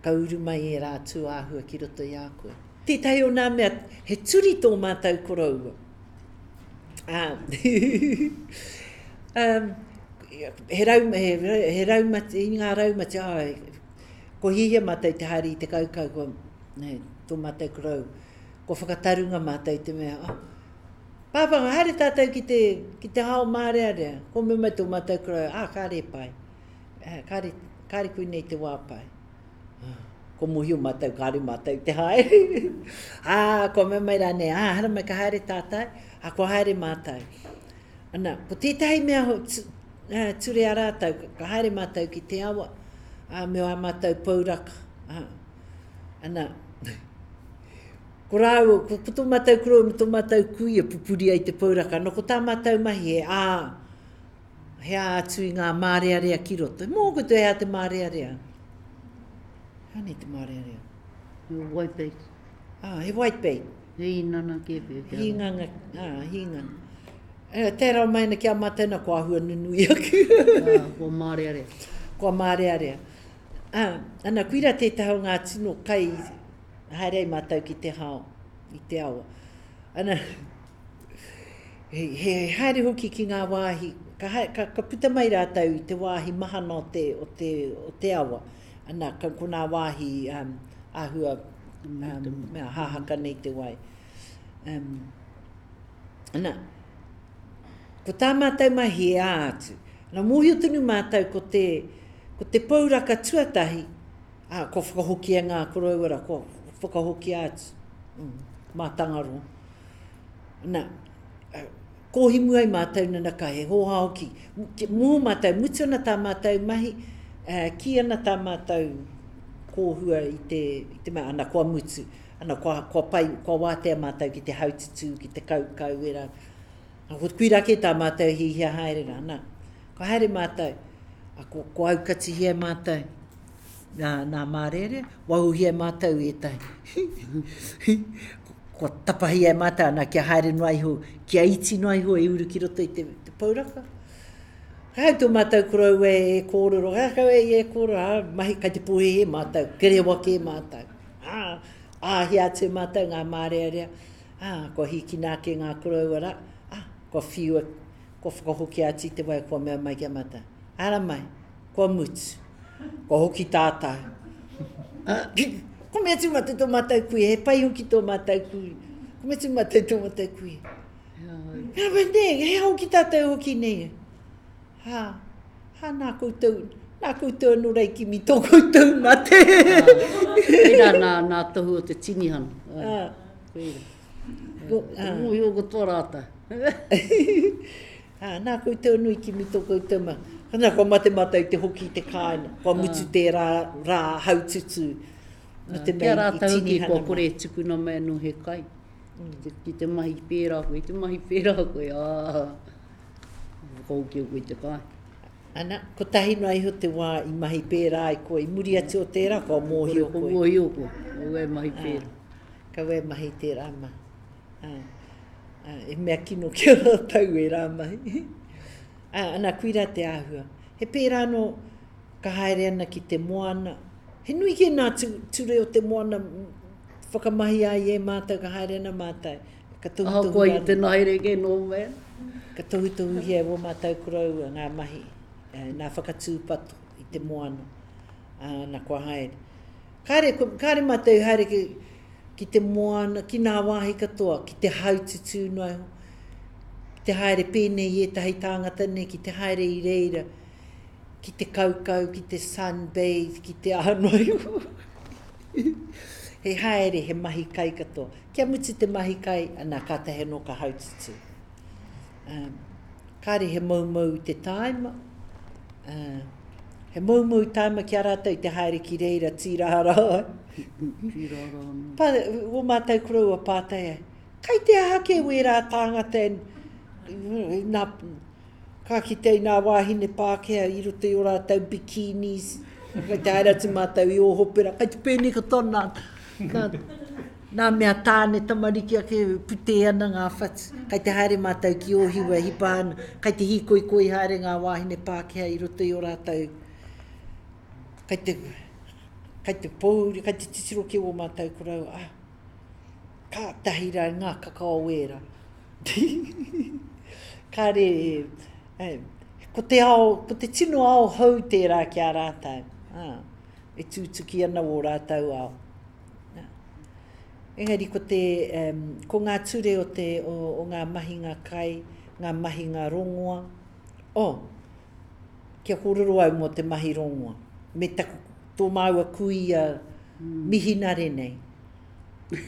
Ka uru mai ērā tūāhua ki roto i a koe. Tētahi o nā mea, he turi tō mātou koroua. Ah, um, he, rau, he, he raumati, i ngā raumati, ai, Ko hihia mātou te haere i te kaukau, ko, ne, tō mātou korou, kua whakatarunga mātou i te mea, oh, Pāpā, haere tātou ki te, ki te hao mārearea. Ko mea mai tō mātou korou, ah, kāre e pai. Eh, kāre, kāre koinei te wā pai. Ah, ko mohio mātou, kāre mātou te haere. ah, kua mea mai rānei, ah, haramai ka haere tātou, ah, kua haere mātou. Ana, ko tētahi mea ture a rātou, ka haere mātou ki te awa, ā, me ā mātou pouraka, ā, ana, ko rāua, ko, ko tō mātou koroua me tō mātou kuia pupuri ai te pouraka, ana, ko tā mātou mahi he ā, he ā atu i ngā mārearea ki roto. Mō koutou he aha te mārearea? He aha nei te mārearea?
He whitebait.
Ā, he whitebait.
He īnana kē pea
kia. Hīnganga, ā, hīnganga. E, tērā mai ana ki a mātou nā, kua āhua nunui ake.
Ā, kua mārearea.
Kua mārearea. Ā, ana, koirā tētahi o ngā tino kai haere ai mātou ki te hao, i te awa. Ana, he, he haere hoki ki ngā wāhi, ka, hae, ka, ka puta mai rātou i te wāhi mahana o te, o te, o te awa. Ana, ka, ko ngā wāhi um, āhua um, mea, hāhaka nei te wai. Um, ana, ko tā mātou mahi e ā atu. Ana, mōhio tonu mātou ko te, ko te pouraka tuatahi, ā, kua whakahokia ngā koroua rā, kua whakahokia atu, mm, mā Tangaroa. Ana, kōhimu ai mātou nana ka he hōhā hoki. Mō mātou, mutu ana tā mātou mahi, kī ana tā mātou kōhua i te, i te mea, ana kua mutu. Ana, kua, kua pai, kua wātea mātou ki te haututū, ki te kaukau, ērā. Ko koirā kē tā mātou hihia haere rā, nā. Ka haere mātou, a, kua, kua aukatihia e mātou nā, nā mārērea, wahuhia e mātou ētahi. Kua tapahia e mātou, ana, kia haere noa iho, kia iti noa iho e uru ki roto i te, te pouraka. Ka hau tō mātou koroua e kōrero, ka kau e e kōrero, ā, mahi kai te pōhēhē mātou, kerewa kē mātou. Ā, āhia atu e mātou ngā mārearea, ā, kua hīkina ake ngā koroua rā, ā, kua whiua, kua whakahokia atu i te wai, kua mea mai ki a mātou, Haramai, kua mutu, kua hoki tātou. Ā, kua mea atu mātou tō mātou kuia, he pai hoki tō mātou kuia. Kua mea atu mātou tō mātou kuia. He nē, he hoki tātou hoki nei. Ha, ha, nā koutou, nā koutou anō rei kimi tō koutou mate.
Koirā nā, nā tohu o te tinihana. Ha. Koirā. Ko, ha. Mōhio katoa rātou.
Ha, nā koutou anō i kimi tō koutou mate. Nā, kua mate mātou te hoki i te kāinga. Kua mutu tērā rā haututū.
No te mea i tinihana. Kia rātou hoki, kua kore e tukuna mai anō he kai. Ki te mahi pērā koe, te mahi pērā koe, ā, whakahokia koe i te kai.
Ana, kotahi noa iho te wā i mahi pērā ai koe, i muri atu o tērā, kua mōhio
koe. Kua mōhio koe, kaua e mahi pērā.
Kaua e mahi tērā mahi. Ā, ā, he mea kino ki a rātou ērā mahi. Ā, ana, koirā te āhua. He pērā anō, ka haere ana ki te moana, he nui kē nā ture o te moana whakamahia ai e mātou ka haere ana mātou.
Ka tohutohu Ahakoa i te nahere kē nō mea.
Ka tohutohuhia e wō mātou koroua ngā mahi, nā whakatūpato i te moana, ā, nā kua haere. Kāre, kāre mātou i haere ki, ki te moana, ki nā wāhi katoa, ki te haututū noa iho, ki te haere pēnei i ētahi tāngata nei, ki te haere i reira, ki te kaukau, ki te sunbathe, ki te aha noa iho. He haere, he mahi kai katoa. Kia mutu te mahi kai, ana, kātahi anō ka haututū. Kāre he moumou i te tāima. He moumou tāima ki a rātou i te haere ki reira tīrahara ai.
Tīrahara anō.
Pa, o mātou koroua pātai ai, kai te aha kē wērā tāngata e, nā, Ka kite i ngā wāhine Pākehā i roto i ō rātou bikinis, kei te haere atu mātou i Ōhopera, kei te pēnei katoa nā, nā, nā mea tāne tamariki ake putē ana ngā whatu. Kei te haere mātou ki Ōhiwa e hipa ana, kei te hīkoikoi haere ngā wāhine Pākehā i roto i ō rātou, kei te, kei te pōuri, kei te titiro ki ō mātou koroua, ah, kātahi rā ngā kakao wēra. Kāre, ko te ao, ko te tino ao hou tērā ki a rātou. Ā, e tūtuki ana wō rātou ao. Engari ko te, um, ko ngā ture o te, o, o ngā mahinga kai, ngā mahinga rongoa. Oh, kia kōrero au mō te mahi rongoa. Me taku, tō māua kuia mihinare nei.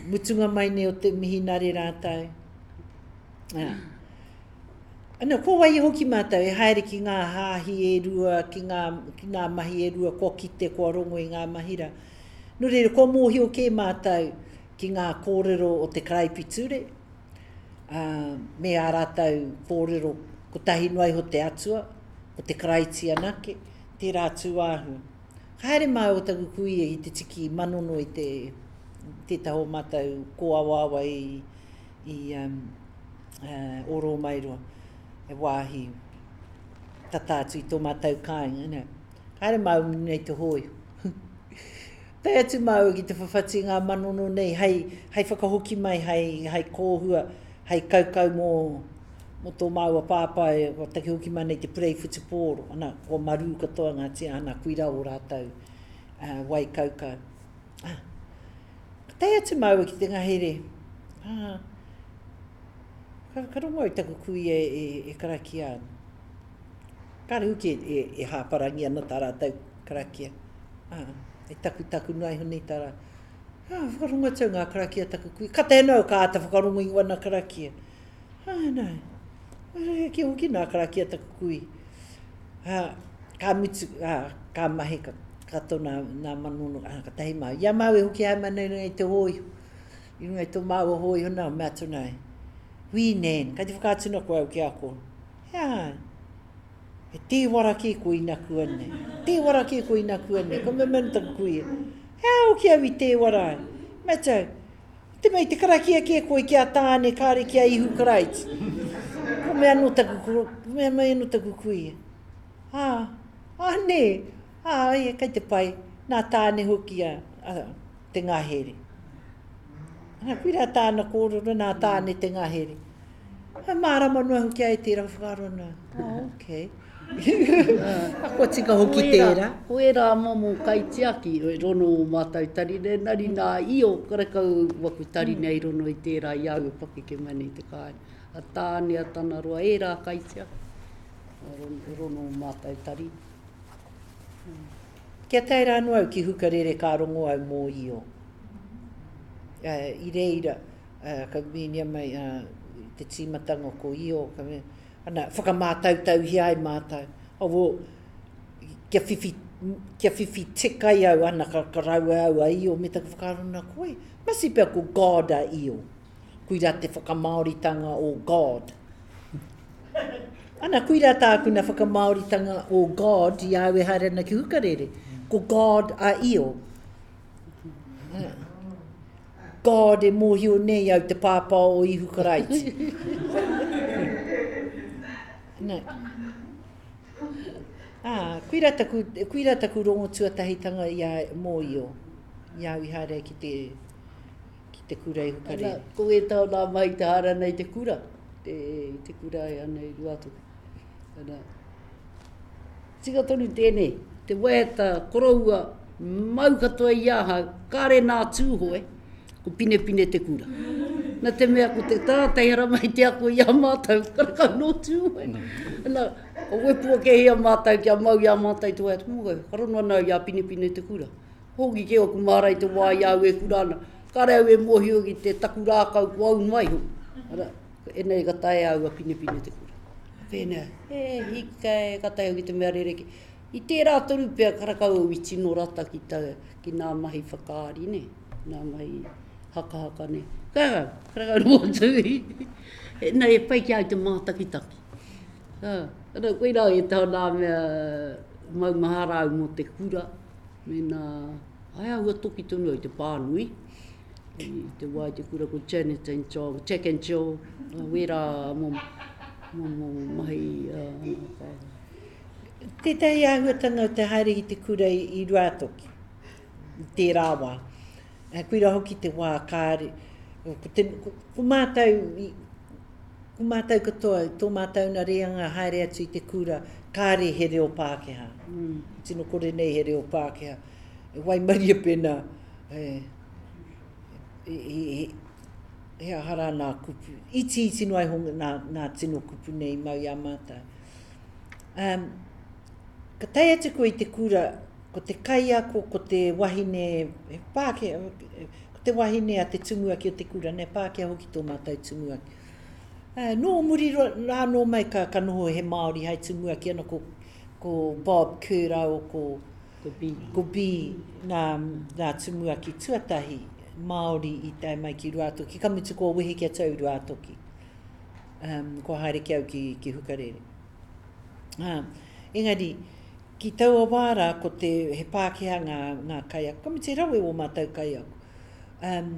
Mutunga mai nei o te mihinare rātou. Ā. Ana, ko wai hoki mātou e haere ki ngā hāhi e rua, ki ngā, ki ngā mahi e rua, kua kite, kua rongo i ngā mahi rā. Nō reira, kua mōhio kē mātou ki ngā kōrero o te karaipiture, ā, me ā rātou kōrero kotahi noa iho te Atua, ko te Karaiti anake, tērā tūāhua. Ka haere māua taku kuia ki te tiki manono i te tētahi o mātou kōawaawa i, i um, uh, Ōrōmairoa, he wāhi tata atu i tō mātou kāinga. No. Ka haere māua nei te hōiho. Tae atu māua ki te whawhati i ngā manono nei hei, hei whakahoki mai, hei, hei kōhua, hei kaukau mō, mō tō māua pāpā e kua take hoki mai nei te purei whutupōro, ana, kua marū katoa ngā tia, ana, koirā ō rātou uh, wai kaukau. Ah. Ka tae atu māua ki te ngahere, ah, ka, ka rongo au taku kuia e, e, e karakia ana. Kāre hoki e, e, e hāparangi ana tā rātou karakia. Ah, e takutaku noa iho nei tā rā. Ah, whakarongo atu au ngā karakia taku kuia. Ka tae noa au ka āta whakarongo i wana karakia. Āe nā, ki hoki nā karakia taku kui. Ā, ka mutu, ā, ka mahi, ka, ka tō nā, nā manono, ā, ka tahi māu. I a māu e hoki haere mai nei i runga i te hōiho, i runga i tō māua hōiho nā, mea atu nā, Wī Nan, kai te whakaatu na koe au ki a koe. He aha? He tēwara kē koe inakuanei. Tēwara kē koe inakuanei. Ka mea mai ana taku kuia, He aha hoki au i tēwara ai? Mea atu au, Te mea i te karakia kē koe ki a Tāne kāre ki a Ihu Karaiti. Ko mea anō taku, ko mea mai anō taku kuia. Ā, ā nē, ā, e, kei te pai, nā Tāne hoki a, a te ngahere. Ana, koirā tāna kōrero, nā Tāne te ngahere. He mārama noa hoki ai tērā whakaaro ana. Oh, okay. Kua tika hoki tērā.
Ko ērā momo kaitiaki e rono o mātou tari nei, engari nā Io, karekau waku tari nei i rono i tērā i a au e pakeke mai nei i te kāinga. A Tāne, a Tanaroa, ērā kaitiaki e rono o mātou tari.
Kia tae rā noa au ki Hukarere ka rongo au mō Io. I reira, ka mīnia mai te tīmatanga ko Io, ka mea, ana, whakamātautauhia ai mātou. Oh, well, kia whiwhi, kia whiwhi tick ai au, ana, ka, ka raua au a Io, me taku whakaaro nā koe. Must be pea ko God a Io. Koirā te whakamāoritanga o God. Ana, koirā tāku nā whakamāoritanga o God i a au e haere ana ki Hukarere. Ko God a Io. God e mōhio nei au te pāpā o Ihu Karaiti. Nā. Ā, koirā taku, koirā taku rongo tuatahitanga i a, mō Io, i a au i haere ai ki te, ki te kura i Hukarere.
Ana, ko ētahi o nā mahi te haere ana i te kura, te, i te kura e ana i Ruatoki. Ana, Tika tonu tēnei, te waiata koroua mau katoa i ahau, kāre nā Tūhoe, ko Pinepine te kura. Na te mea ko te tangata i haramai te ako i a mātou, karekau nō Tūhoe. Na, ka wepu ake i a mātou kia mau i a mātou te waiata, Mō, ka rono ana au i a Pinepine te kura. Hoki kē oku māra i te wā i a au e kura ana, kāre au e mōhio ki te taku rākau ko au noa iho. Ara, ēnei ka taea au a Pinepine te kura. Pēnā, e hika e, kātahi au ki te mea rerekē. I tērā tonu pea karakau au i tino rata ki ta, ki nā mahi whakaari nē, nā mahi hakahaka nē. Karakau, karakau noa atu i. Nā, e pai ki a au te mātakitaki. Ā, ana, koirā ētahi o nā mea maumahara au mō te kura, me nā, āe āhua toki tonu au i te pānui. I te wā i te kura ko Janet and Joel, Jack and Jill, wērā momo mahi.
Tētahi āhuatanga o te haere ki te kura i Ruātoki, i tērā wā. Koirā hoki te wā kāre, ko, te, ko, ko mātou, ko mātou katoa, tō mātou na reanga haere atu i te kura, kāre he reo Pākehā. Mm. Tino kore nei he reo Pākehā. E waimaria pēnā, he, he, he aha rā nā kupu. Itiiti noa iho nā, nā tino kupu nei i mau i a mātou. Um, ka tae atu koe i te kura, ko te kaiako, ko te wahine, he Pākehā, ko te wahine a te tumuaki o te kura, ne Pākehā hoki tō mātou tumuaki. Uh, nō muri rā nō mai ka, ka noho he Māori hai tumuaki ana ko, ko Bob Kerr rāua ko, Ko B. Ko B nā, nā tumuaki tuatahi Māori i tae mai ki Ruātoki. Ka mutu kua wehe ki atu au i Ruātoki. Um, kua haere ki au ki, ki Hukarere. Ā, engari, ki taua wā rā, ko te, he Pākehā ngā, ngā kaiako. Ka mutu he rawe ō mātou kaiako. Um,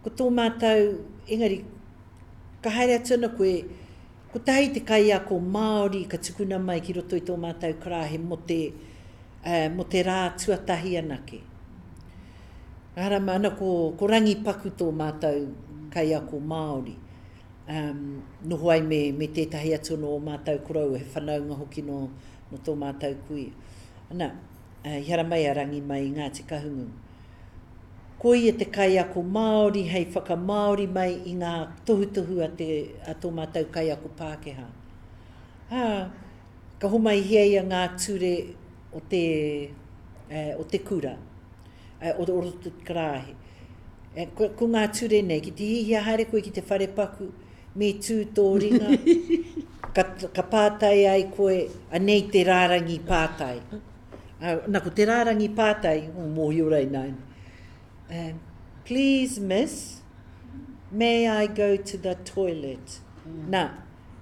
ko tō mātou, engari, ka haere atu ana koe, kotahi te kaiako Māori ka tukuna mai ki roto i tō mātou karāhe mō te, mō te rā tuatahi anake. Harama ana ko, ko Rangi Paku tō mātou kaiako Māori. Um, noho ai me, me tētahi atu nō mātou koroua, he whanaunga hoki nō, nō tō mātou kuia. Ana, uh, i haramai a Rangi mai i Ngāti Kahungunu. Ko ia te kaiako Māori hei whakamāori mai i ngā tohutohu a, te, a tō mātou kaiako Pākehā. Ā, Ka homaihia ia ngā ture o te, o te kura, o roto te karāhe. Ko, ko ngā ture nei, ki te hihia haere koe ki te wharepaku, me tū tō ringa, ka, ka pātai ai koe, anei te rārangi pātai. Na, ko te rārangi pātai, oh, mōhio rei nāianei. Um, please miss, may I go to the toilet? Mm. Nā,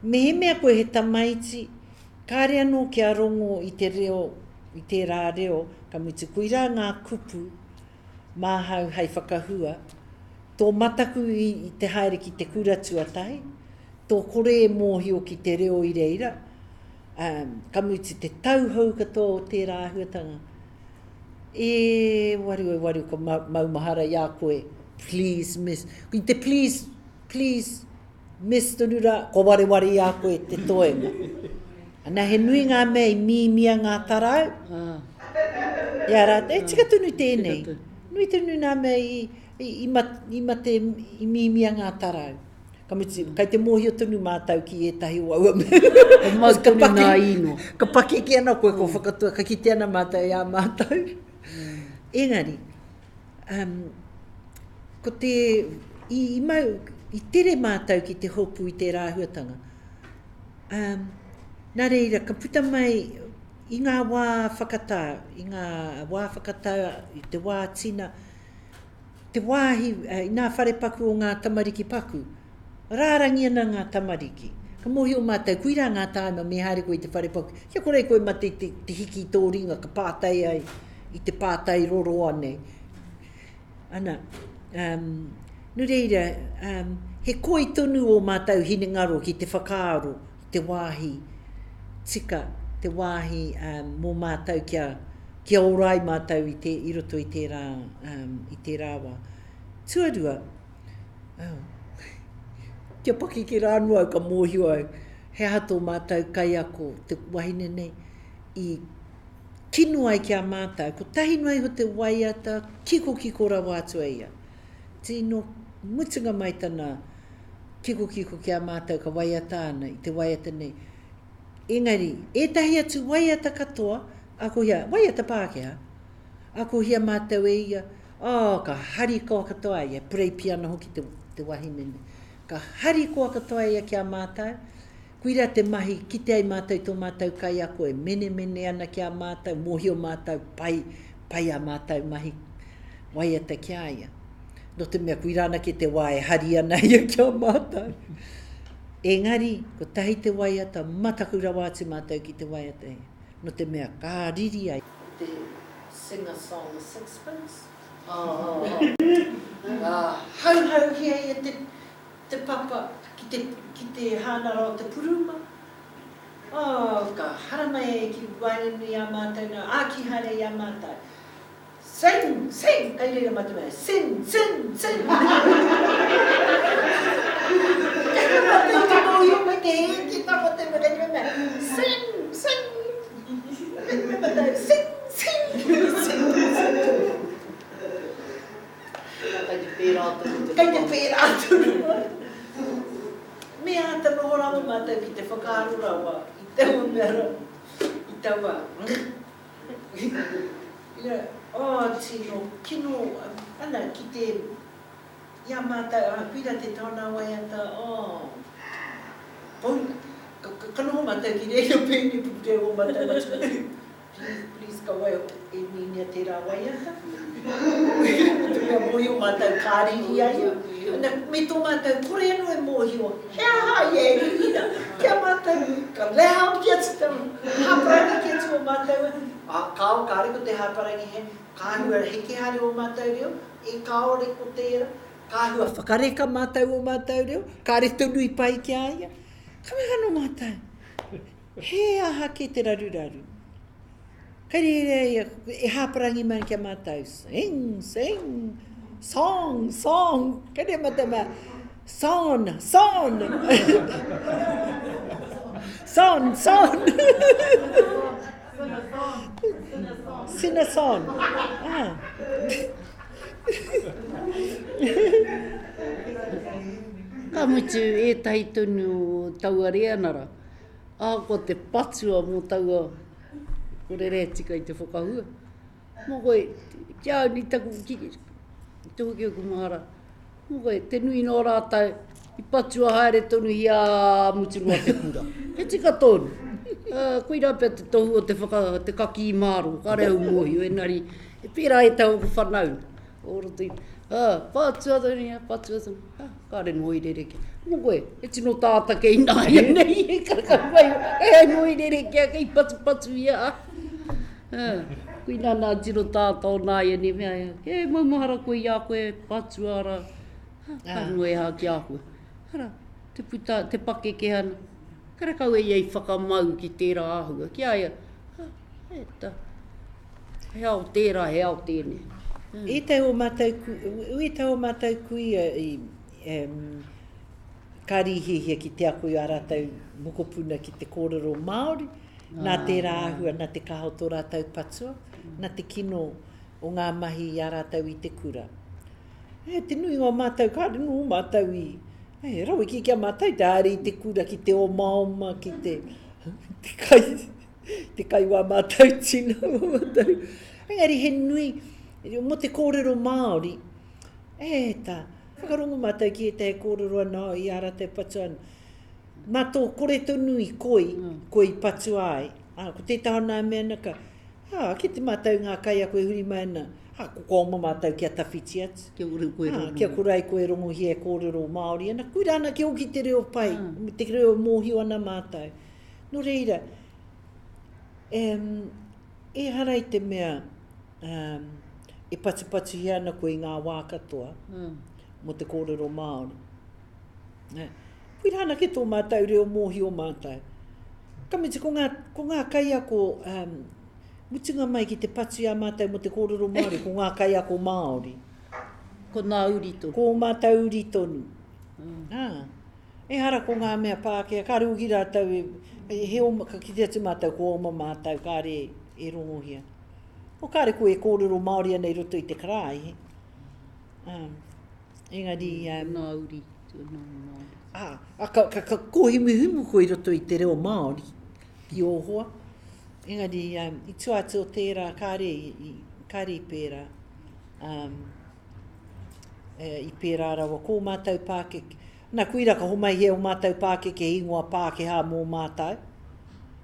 Mehemea koe he tamaiti, kāre anō kia rongo i te reo, i tērā reo, ka mutu koirā ngā kupu māhau hei whakahua, tō mataku i te haere ki te kura tuatahi, tō kore e mōhio ki te reo i reira, ā, ka mutu te tauhou katoa o tērā āhuatanga. E waru e waru ka maumahara i a koe, please miss, i te please, please, Miss tonu rā, kua wareware i a koe te toenga. Ana, he nui ngā mea i mīmia ngā tarau. I a rātou, e tika tonu tēnei. Nui tonu ngā mea i, i, i, mat, i mate, i mīmia ngā tarau. Ka mutu, kai te mōhio tonu mātou ki ētahi o aua mea.
Ka mau tonu ngā īnoa.
Ka pakeke ana koe, kua whakatoa, ka kite ana mātou i a mātou. Engari, Um, ko te, i, i mau, i tere mātou ki te hopu i tērā āhuatanga. Um, nā reira, ka puta mai i ngā wā whakatā, i ngā wā whakatā, i te wā tina, te wāhi, eh, i ngā wharepaku o ngā tamariki paku, rārangi ana ngā tamariki. Ka mōhio mātou, koirā ngā tāima me haere koe i te wharepaku, kia kore koe mate te, te hiki i tō ringa ka pātai ai i te pātai roroa nei. Ana, um, nō reira, um, he koi tonu ō mātou hinengaro ki te whakaaro, te wāhi tika, te wāhi um, mō mātou kia, kia ora ai mātou i, te, i roto i tērā, um, i tērā wā. Tuarua, Oh. Kia pakeke rā anō au ka mōhio au he aha tō mātou kaiako, te wahine nei, i kino ai ki a mātou. Kotahi noa iho te waiata, kikokiko rawa atu a ia. Tino mutunga mai tana kikokiko ki a mātou ka waiata ana i te waiata nei. Engari, ētahi atu waiata katoa, akohia, waiata Pākehā, akohia mātou e ia, Oh, ka harikoa katoa ia, purei piana hoki te, te wahine nei. Ka harikoa katoa ia ki a mātou. Koira te mahi, kite ai mātou i tō mātou kaiako e menemene ana ki a mātou, mōhio mātou pai, pai ā mātou mahi waiata ki a ia. Nō te mea koira anake te wā e hari ana ia ki a mātou. Engari, kotahi te waiata, mataku rawa atu mātou ki te waiata ia. Nō te mea ka riri ai. Te sing a song of sixpence. Ka hauhauhia ia te te papa ki te, ki te hānara o te puruma, oh, ka haramai ai ki waenganui i a mātou nā, āki haere i a mātou. Sing, sing! Kei reira mātou mea, sing, sing, sing! Kei reira mātou i te mōhio mai te hē ki tawa te mea, kei reira mea, sing, sing! Kei reira mātou, sing, sing, sing, sing!
Kei te pērā tonu te
Kei te pērā tonu. Me āta noho rawa mātou ki te whakaaro rawa i taua mea rā, i taua Ina, oh, tino kino ana ki te, i a mātou, ah, koira te taona waiata, oh, pou, ka, ka noho mātou ki reira pēnei pupuri ai ō mātou matua. Please, please kaua e mīnia tērā waiata. Te mea mōhio mātou ka riri a ia. Ana, me tō mātou kore anō e mōhio he aha ia e riri rā. Ki a mātou, ka loud ki atu te hāparangi ki atu o mātou, ā, kāo, kāore ko te hāparangi he, ka āhua heke haere ō mātou reo, e kāore ko tērā, ka āhua whakareka mātou ō mātou reo, kāre tonu i pai ki a ia. Ka mea anō mātou, He aha kē te raruraru? Kei reira ia e hāparangi mai ki a mātou, sing, sing, song, song, kei reira mātou mea, son, son, son, son, sing a song. Ah.
Ka mutu ētahi tonu o taua reanara. Ahakoa te patua mō taua kore e tika i te whakahua. Mō koe, ki a au ni taku, ki, te hoki oku mahara, mō koe, te nui nō rātou, i patua haere tonu i a mutu noa te kura. He tika tonu. Uh, koirā pea te tohu o te whaka, te kakī māro, kāre au mōhio, engari, e pērā e tau oku whanaunga. O roto i, ā, patua tonu ia, patua tonu, ā, kāre noa i rerekē. Mō koe, he tino tāta kei nāianei, e karaka mai, kei ai noa i rerekē, kei patupatu ia, ā. Ā, koinā nā tino tāta o nāianei, mea ia, e maumahara koe i a koe, patua rā, ā, kāre noa e hā ki a koe. Arā, te puta, te pakeke ana, karekau e ia i whakamau ki tērā āhua, ki a ia, ā, e ta. He ao tērā, he ao tēnei.
Ētahi o mātou, ētahi o mātou kuia i, um, ka rīhihia ki te ako i ā rātou mokopuna ki te kōrero Māori, nā tērā āhua, nā te kaha o tō rātou patua, nā te kino o ngā mahi i a rātou i te kura. E, te nuinga o mātou, kāre nō mātou i, e, raweke ki a mātou te haere i te kura ki te omaoma, ki te, te kai, te kai wā mātou tino, wā mātou. Engari he nui, mō te kōrero Māori, e tā, whakarongo mātou ki ētahi kōrero ana i ā rātou patu ana. Mā tō kore tonu i koi, koi patua ai. Ā, ko tētahi o nā mea ana ka, ā, kite mātou ngā kaiako e huri mai ana, ā, ko kua oma mātou kia tawhiti atu.
Kia kore koe
rongohia. Ā, kia kore ai koe rongohia e kōrero Māori ana. Koirā ana kia hoki te reo pai, te reo e mōhio ana mātou. Nō reira, um, ehara i te mea um, e patupatuhia ana koe i ngā wā katoa mm. mō te kōrero Māori. Eh, koirā anake tō mātou reo mōhio mātou. Ka mutu, ko ngā, ko ngā kaiako, um, mutunga mai ki te patu i a mātou mō te kōrero Māori, ko ngā kaiako Māori.
Ko ngā uri tonu.
Ko mātou uri tonu. Mm. Ah. Ehara ko ngā mea Pākehā, kāre hoki rātou e, he oma, ka kite atu mātou kua oma mātou, kāre e rongohia. O kāre koe e kōrero Māori ana i roto i te karaehe. Um, engari... Um,
nā uri, nā Māori.
Ah, a, ka, ka, ka kōhimuhimu koe i roto i te reo Māori ki ō hoa. Engari, um, i tua atu o tērā, kāre i, kāre i pērā. Um, e, i pērā rawa. Ko mātou pākeke. Na, koira ka homaihia e o mātou pākeke he ingoa Pākehā mō mātou,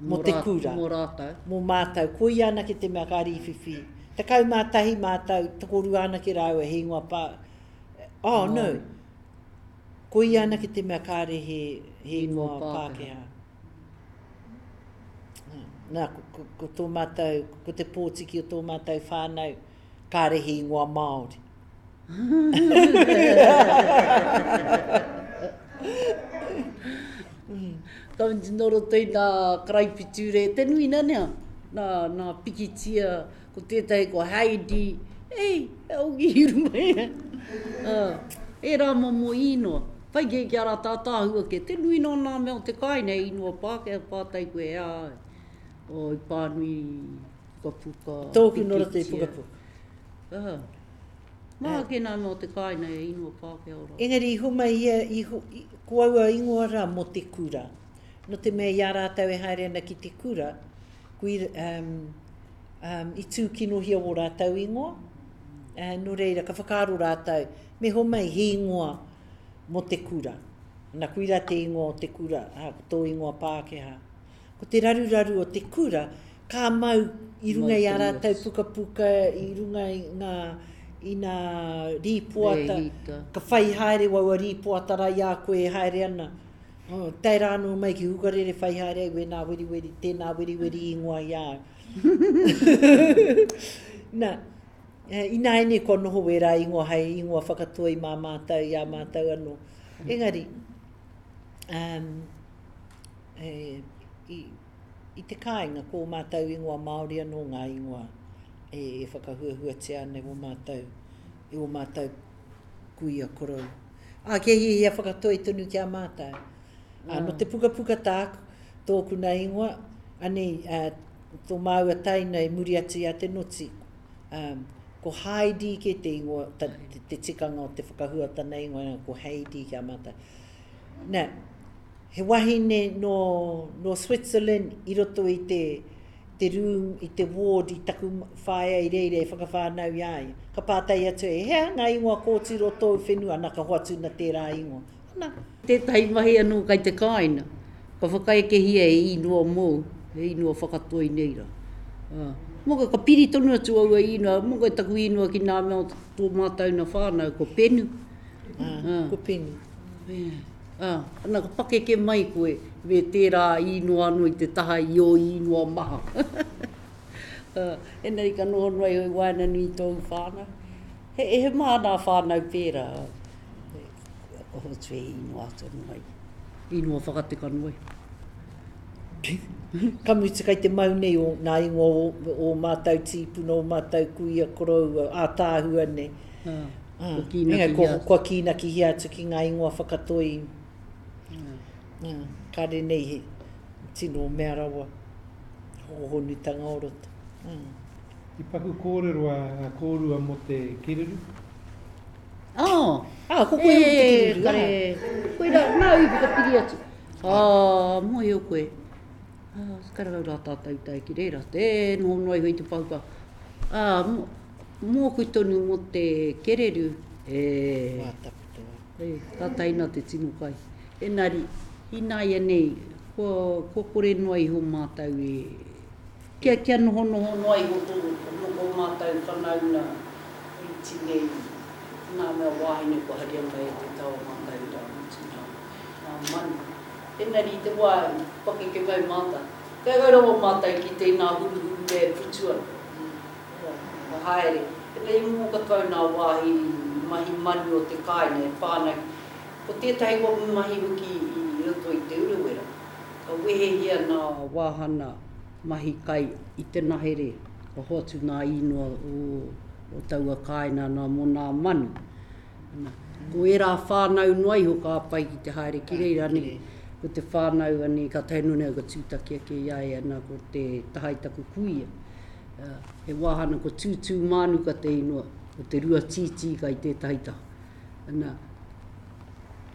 mō te kura.
Mō rātou.
Mō mātou. Koia anake te mea ka rīwhiwhi. 11 mātou, tokorua anake rāua he ingoa Pā... Oh, no. Koia anake te mea kāre he, he ingoa Pākehā. Nā, ko, ko, ko tō mātou, ko te pōtiki o tō mātou whānau, kāre he ingoa Māori.
Ka mutu nō roto i nā karaipiture, te nui nanea, nā, nā pikitia, ko tētahi ko Heidi, ei, e oki hiru mai. Uh, ērā momo īnoa. Pai kē ki a rātou ātaahua kē, te nui nō nā mea o te kāinga e īnoa Pākehā pātai koe e a, o, i pānui pukapuka,
Tōku nō roto i pukapuka.
Uh, Mā ake nā mea o te kāinga e īnoa Pākehā o rātou.
Engari i homai ia, i, i, ko aua ingoa rā mō te kura. Nō te mea i a rātou e haere ana ki te kura, kui, um, um, i tūkinohia wō rātou ingoa, uh, nō reira ka whakaaro rātou, me homai he ingoa mō te kura. Na, koirā te ingoa o te kura, ā, ko tō ingoa Pākehā. Ko te raruraru o te kura, ka mau i runga i ā rātou pukapuka, i runga i ngā, i nā rīpoata, ka whai haere waua rīpoata rā i a koe e haere ana. Oh, tae rā anō mai ki Hukarere whai haere ai wēnā weriweri, tēnā weriweri ingoa i a au. Na, Ināianei kua noho wērā ingoa hei ingoa whakatoi mā mātou i a mātou anō. Engari, um, e, i, i te kāinga ko ō mātou ingoa Māori anō ngā ingoa e, e whakahuahuatia ana e ō mātou, e ō mātou kuia korou. Ā, kia hiahia whakatoi tonu ki a mātou. Ā, nō te pukapuka tāku, tōku nā ingoa, anei, ā, tō māua taina i muri atu i a Te Noti, um, ko Heidi kē te ingoa, ta, te, te tikanga o te whakahua tana ingoa, ko Heidi ki a mātou. Nā, he wahine nō, nō Switzerland i roto i te, te room, i te ward, i taku whaea i reira e whakawhānau i a ia. Ka pātai atu e, he aha ngā ingoa kōtiro tōu whenua, nā ka hoatu na tērā ingoa. Ana.
Tētahi mahi anō kai te kāina, ka whakaekehia he īnoa mōu, he īnoa whakatoi nei rā. Ā, moka ka piri tonu atu aua īnoa, moka taku īnoa ki nā mea o tō mātau na whānau, ko Penu.
Ā, ko Penu.
Ā, ana ka pakeke mai koe me tērā īnoa anō i te taha i ō īnoa maha. Ā, engari ka noho noa iho i waenganui i tōu whānau. He, he maha nā whānau pērā. Ko hotu e inoa atu anō ai. Inoa whakateka noa iho.
Ka mutu kei te mau nei o ngā ingoa o ō mātou tīpuna, ō mātou kuia, koroua, ātaahua nei.
Kua kīnakihia
atu. Kua kīnakihia atu ki ngā ingoa whakatoi. Kāre nei he tino mea rawa hōhonutanga o roto.
I paku kōrero a kōrua mō te kereru.
Oh,
ah, ko koe hoki te kereru.
Kare, koira, nāu i whakapiri atu. Ah, mōhio koe. Ah, karekau rā tātou tae ki reira. Tē noho noa iho i te pahuka. Ah, mōku tonu mō te kereru, e...
Wā tapu te wā.
E, kātahi nā te tino kai. Engari, ināianei, kua, kua kore noa iho mātou e... Kia, kia nohonoho noa iho tō moko mātou whanauna iti nei, nā mea wāhine kua haria mai e te tawa mātou i Rāmutu nā, nā manu. Engari i te wā i pakeke mai mātou, karekau rawa mātou ki tēnā huruhuru mea e putu ana, ka haere. Engari i mō katoa au nā wāhi mahi manu o te kāinga e pā ana, ko tētahi mahi hoki i roto i Te Urewera, Ka wehehia nā wāhana mahi kai i te nahere, ka hoatu nā īnoa o taua kāina nā mō nā manu. Ana, ko ērā whānau noa iho ka pai ki te haere ki reira, anei, ko te whānau, anei, ka tae noa nei au ka tūtaki ake i a ia, nā, ko te taha i taku kuia. He wāhana ko Tūtūmānuka te īnoa, ko te Ruatītī kai tētahi taha. Ana,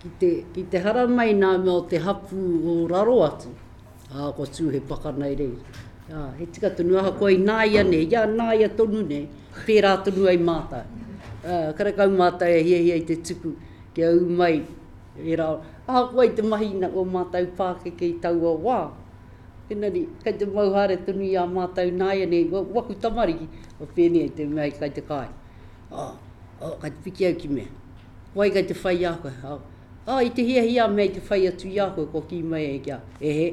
ki te, ki te haramai nā mea o te hapū o raro atu, ā, kua tū he pakana i reira. Ā, he tika tonu, ahakoa ināianei, ia nāia tonu nei, pērā tonu ai mātou. Ā, karekau mātou e hiahia i te tuku kia ū mai. Ērā, ahakoa i te mahi o mātou pākeke i taua wā, engari, kei te mau haere tonu i a mātou nāianei, waku tamariki, kua pēnei te mea kai te kāinga. Oh, oh, kai te piki au ki mea. Wai kai te whai i a koe? Oh, oh, i te hiahia a mea i te whai atu i a koe, kua kī mai ai ki a, e he.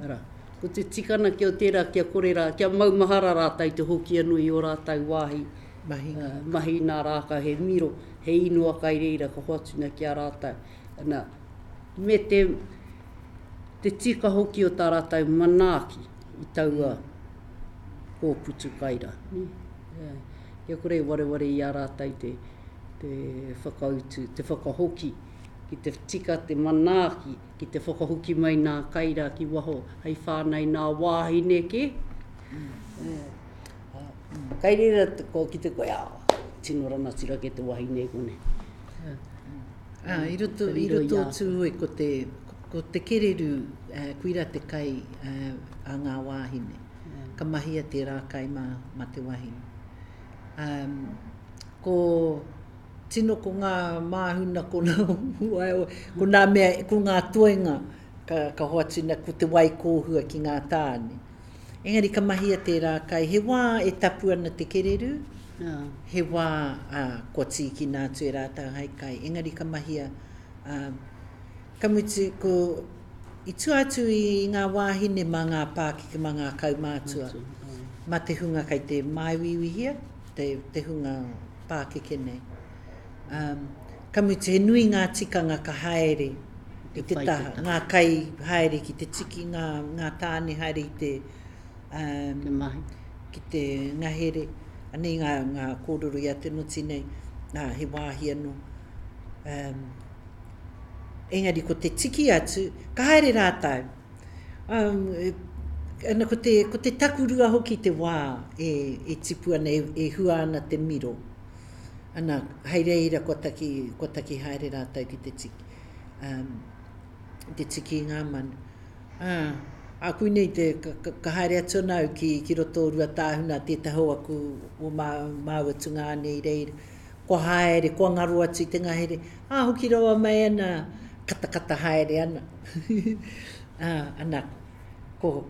Arā, ko te tikana ki o tērā kia kore rā, kia maumahara rātou te hoki anō i ō rātou wāhi, mahi, uh, mahi i nā rākau, he miro, he inoa kai reira ka hoatuna ki a rātou. Ana, me te, te tika hoki o tā rātou manaaki i taua kōputu kai rā. Kia kore e wareware i a rātou te, te whakautu, te whakahoki, ki te tika te manaaki, ki te whakahoki mai nā kai rā ki waho hei whānau nā wāhine kē. Mm. Kai reira ko ki te koe, ah, tino ranatira ke te wahine i konei.
Ah, i roto, i roto o Tūhoe ko te, ko te kereru, eh, koira te kai eh, a ngā wāhine. Ka mahia tērā kai mā, mā te wahine. Um, ko, tino ko ngā māhuna, ko nā, ko nā mea, ko ngā toenga ka, ka hoatuna ko te wai kōhua ki ngā tāne. Engari ka mahia tērā kai, he wā e tapu ana te kererū, he wā, ā, kua tīkina atu e rātou hei kai. Engari ka mahia, ā, ka mutu, ko, i tua atu i ngā wāhine mā ngā pākeke, mā ngā kaumātua, mā te hunga kei te māuiuihia, te, te hunga pākeke nei. Ā, ka mutu, he nui ngā tikanga ka haere i te taha, ngā kai haere ki te tiki, ngā, ngā tāne haere i te, um, te mahi. ki te ngahere, anei ngā, ngā kōrero i a Te Noti nei, nā, he wāhi anō. Um, engari ko te tiki atu, ka haere rātou. Um, ana ko te, ko te takurua hoki te wā e, e tipu ana, e, e hua ana te miro. Ana, hei reira kua taki, kua taki haere rātou ki te tiki, um, te tiki i ngā manu. Ā, ā, koinei te, ka, ka, ka haere atu ana au ki, ki roto o Ruatāhuna, tētahi o aku, o mā, māua tungāne i reira. Kua haere, kua ngaro atu i te ngahere, ā, hoki rawa mai ana, katakata haere ana. ā, ana, ko,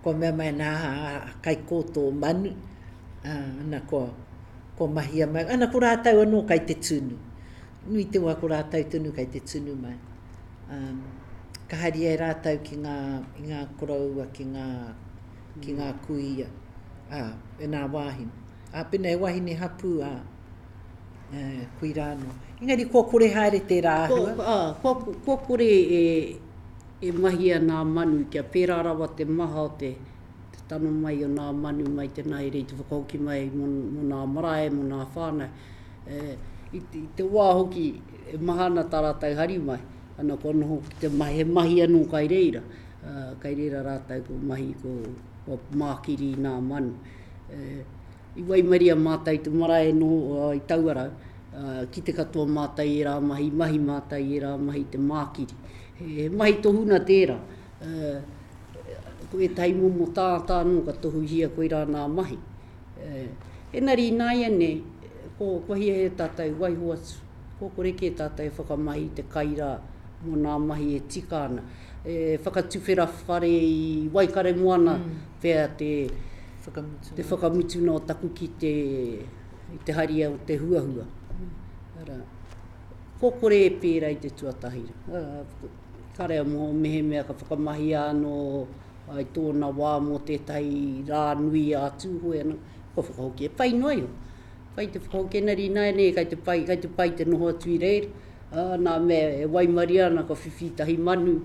Kua mea mai ana, ā, kai kō tō manu, ā, ana kua, kua mahia mai, ana ko rātou anō kai te tunu. Nui te wā ko rātou tonu kai te tunu mai. Ā, ka haria e rātou ki ngā, i ngā koroua, ki ngā, ki ngā kuia, ā, e nā wāhine. Ā, pēnā he wahine hapū, ā, ē, koirā anō. Engari kua kore haere tērā āhua.
Kua, ā, kua, kua kore e, E mahia nā manu kia pērā rawa te maha o te te tano mai o nā manu mai te nahere i te whakahoki mai mō nā marae, mō nā whānau. E, i, i te wā hoki e maha ana tā rātou hari mai, ana kua noho ki te mahi, he mahi anō kai reira, uh, kai reira rātou ko mahi ko, kua mākiri i nā manu. E, I waimaria mātou i te marae noho i taua rau, kite katoa mātou i ērā mahi, mahi mātou i ērā mahi te mākiri. He mahi tohuna tērā. Ko ētahi momo tāngata anō ka tohuhia koirā nā mahi. Engari ināianei, kua hiahia tātou waiho atu, kua kore kē tātou e whakamahi i te kai rā mō nā mahi e tika ana. E whakatuwhera whare i Waikaremoana pea te te whakamutuna o taku kite i te haria o te huahua. Arā, kua kore e pērā i te tuatahi. Kare a moho mehemea ka whakamahia anō i tōna wā mō tētahi rā nui a Tūhoe anō, kua whakahoki e pai noa iho. Pai te whakahoki engari ināianei kai te pai, kai te pai te noho atu i reira. Ā, nā mea e waimaria ana ka whiwhi tahi manu,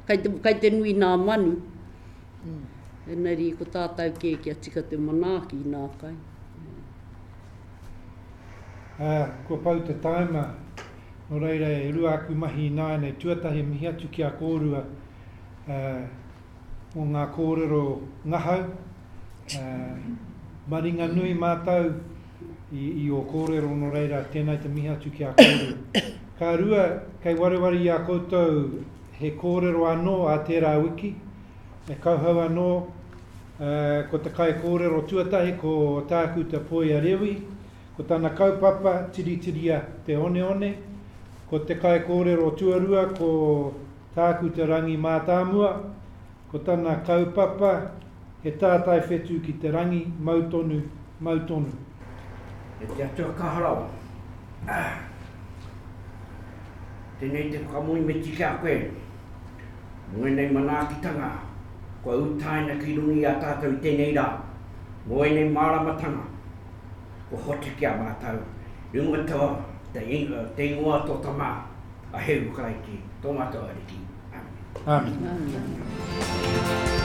kai te, kai te nui nā manu. Engari ko tātou kē kia tika te manaaki i nā kai.
Ā, kua pau te tāima, nō reira e rua aku mahi ināianei. Tuatahi e mihi atu ki a kōrua, ā, mō ngā kōrero ngahau. Ā, maringanui mātou i, i ō kōrero, nō reira tēnā te mihi atu ki a kōrua. Ka rua, kei wareware i a koutou he kōrero anō a tērā wiki, e kauhau anō, ā, ko te kaikōrero tuatahi ko Tākuta Poia Rewi, ko tana kaupapa, Tiritiria te oneone, Ko te kaikōrero tuarua ko Tākuta Rangi Mātāmua, ko tana kaupapa he tātai whetū ki te rangi, mau tonu, mau tonu.
E te Atua kaha rawa. Tēnei te whakamoemiti ki a koe mō ēnei manaakitanga kua utaina ki runga i a tātou i tēnei rā, mō ēnei māramatanga kua hoatu ki a mātou i runga te ingoa o tō Tama, a Hēhu Karaiti, tō mātou Ariki. Āmine.
Āmine.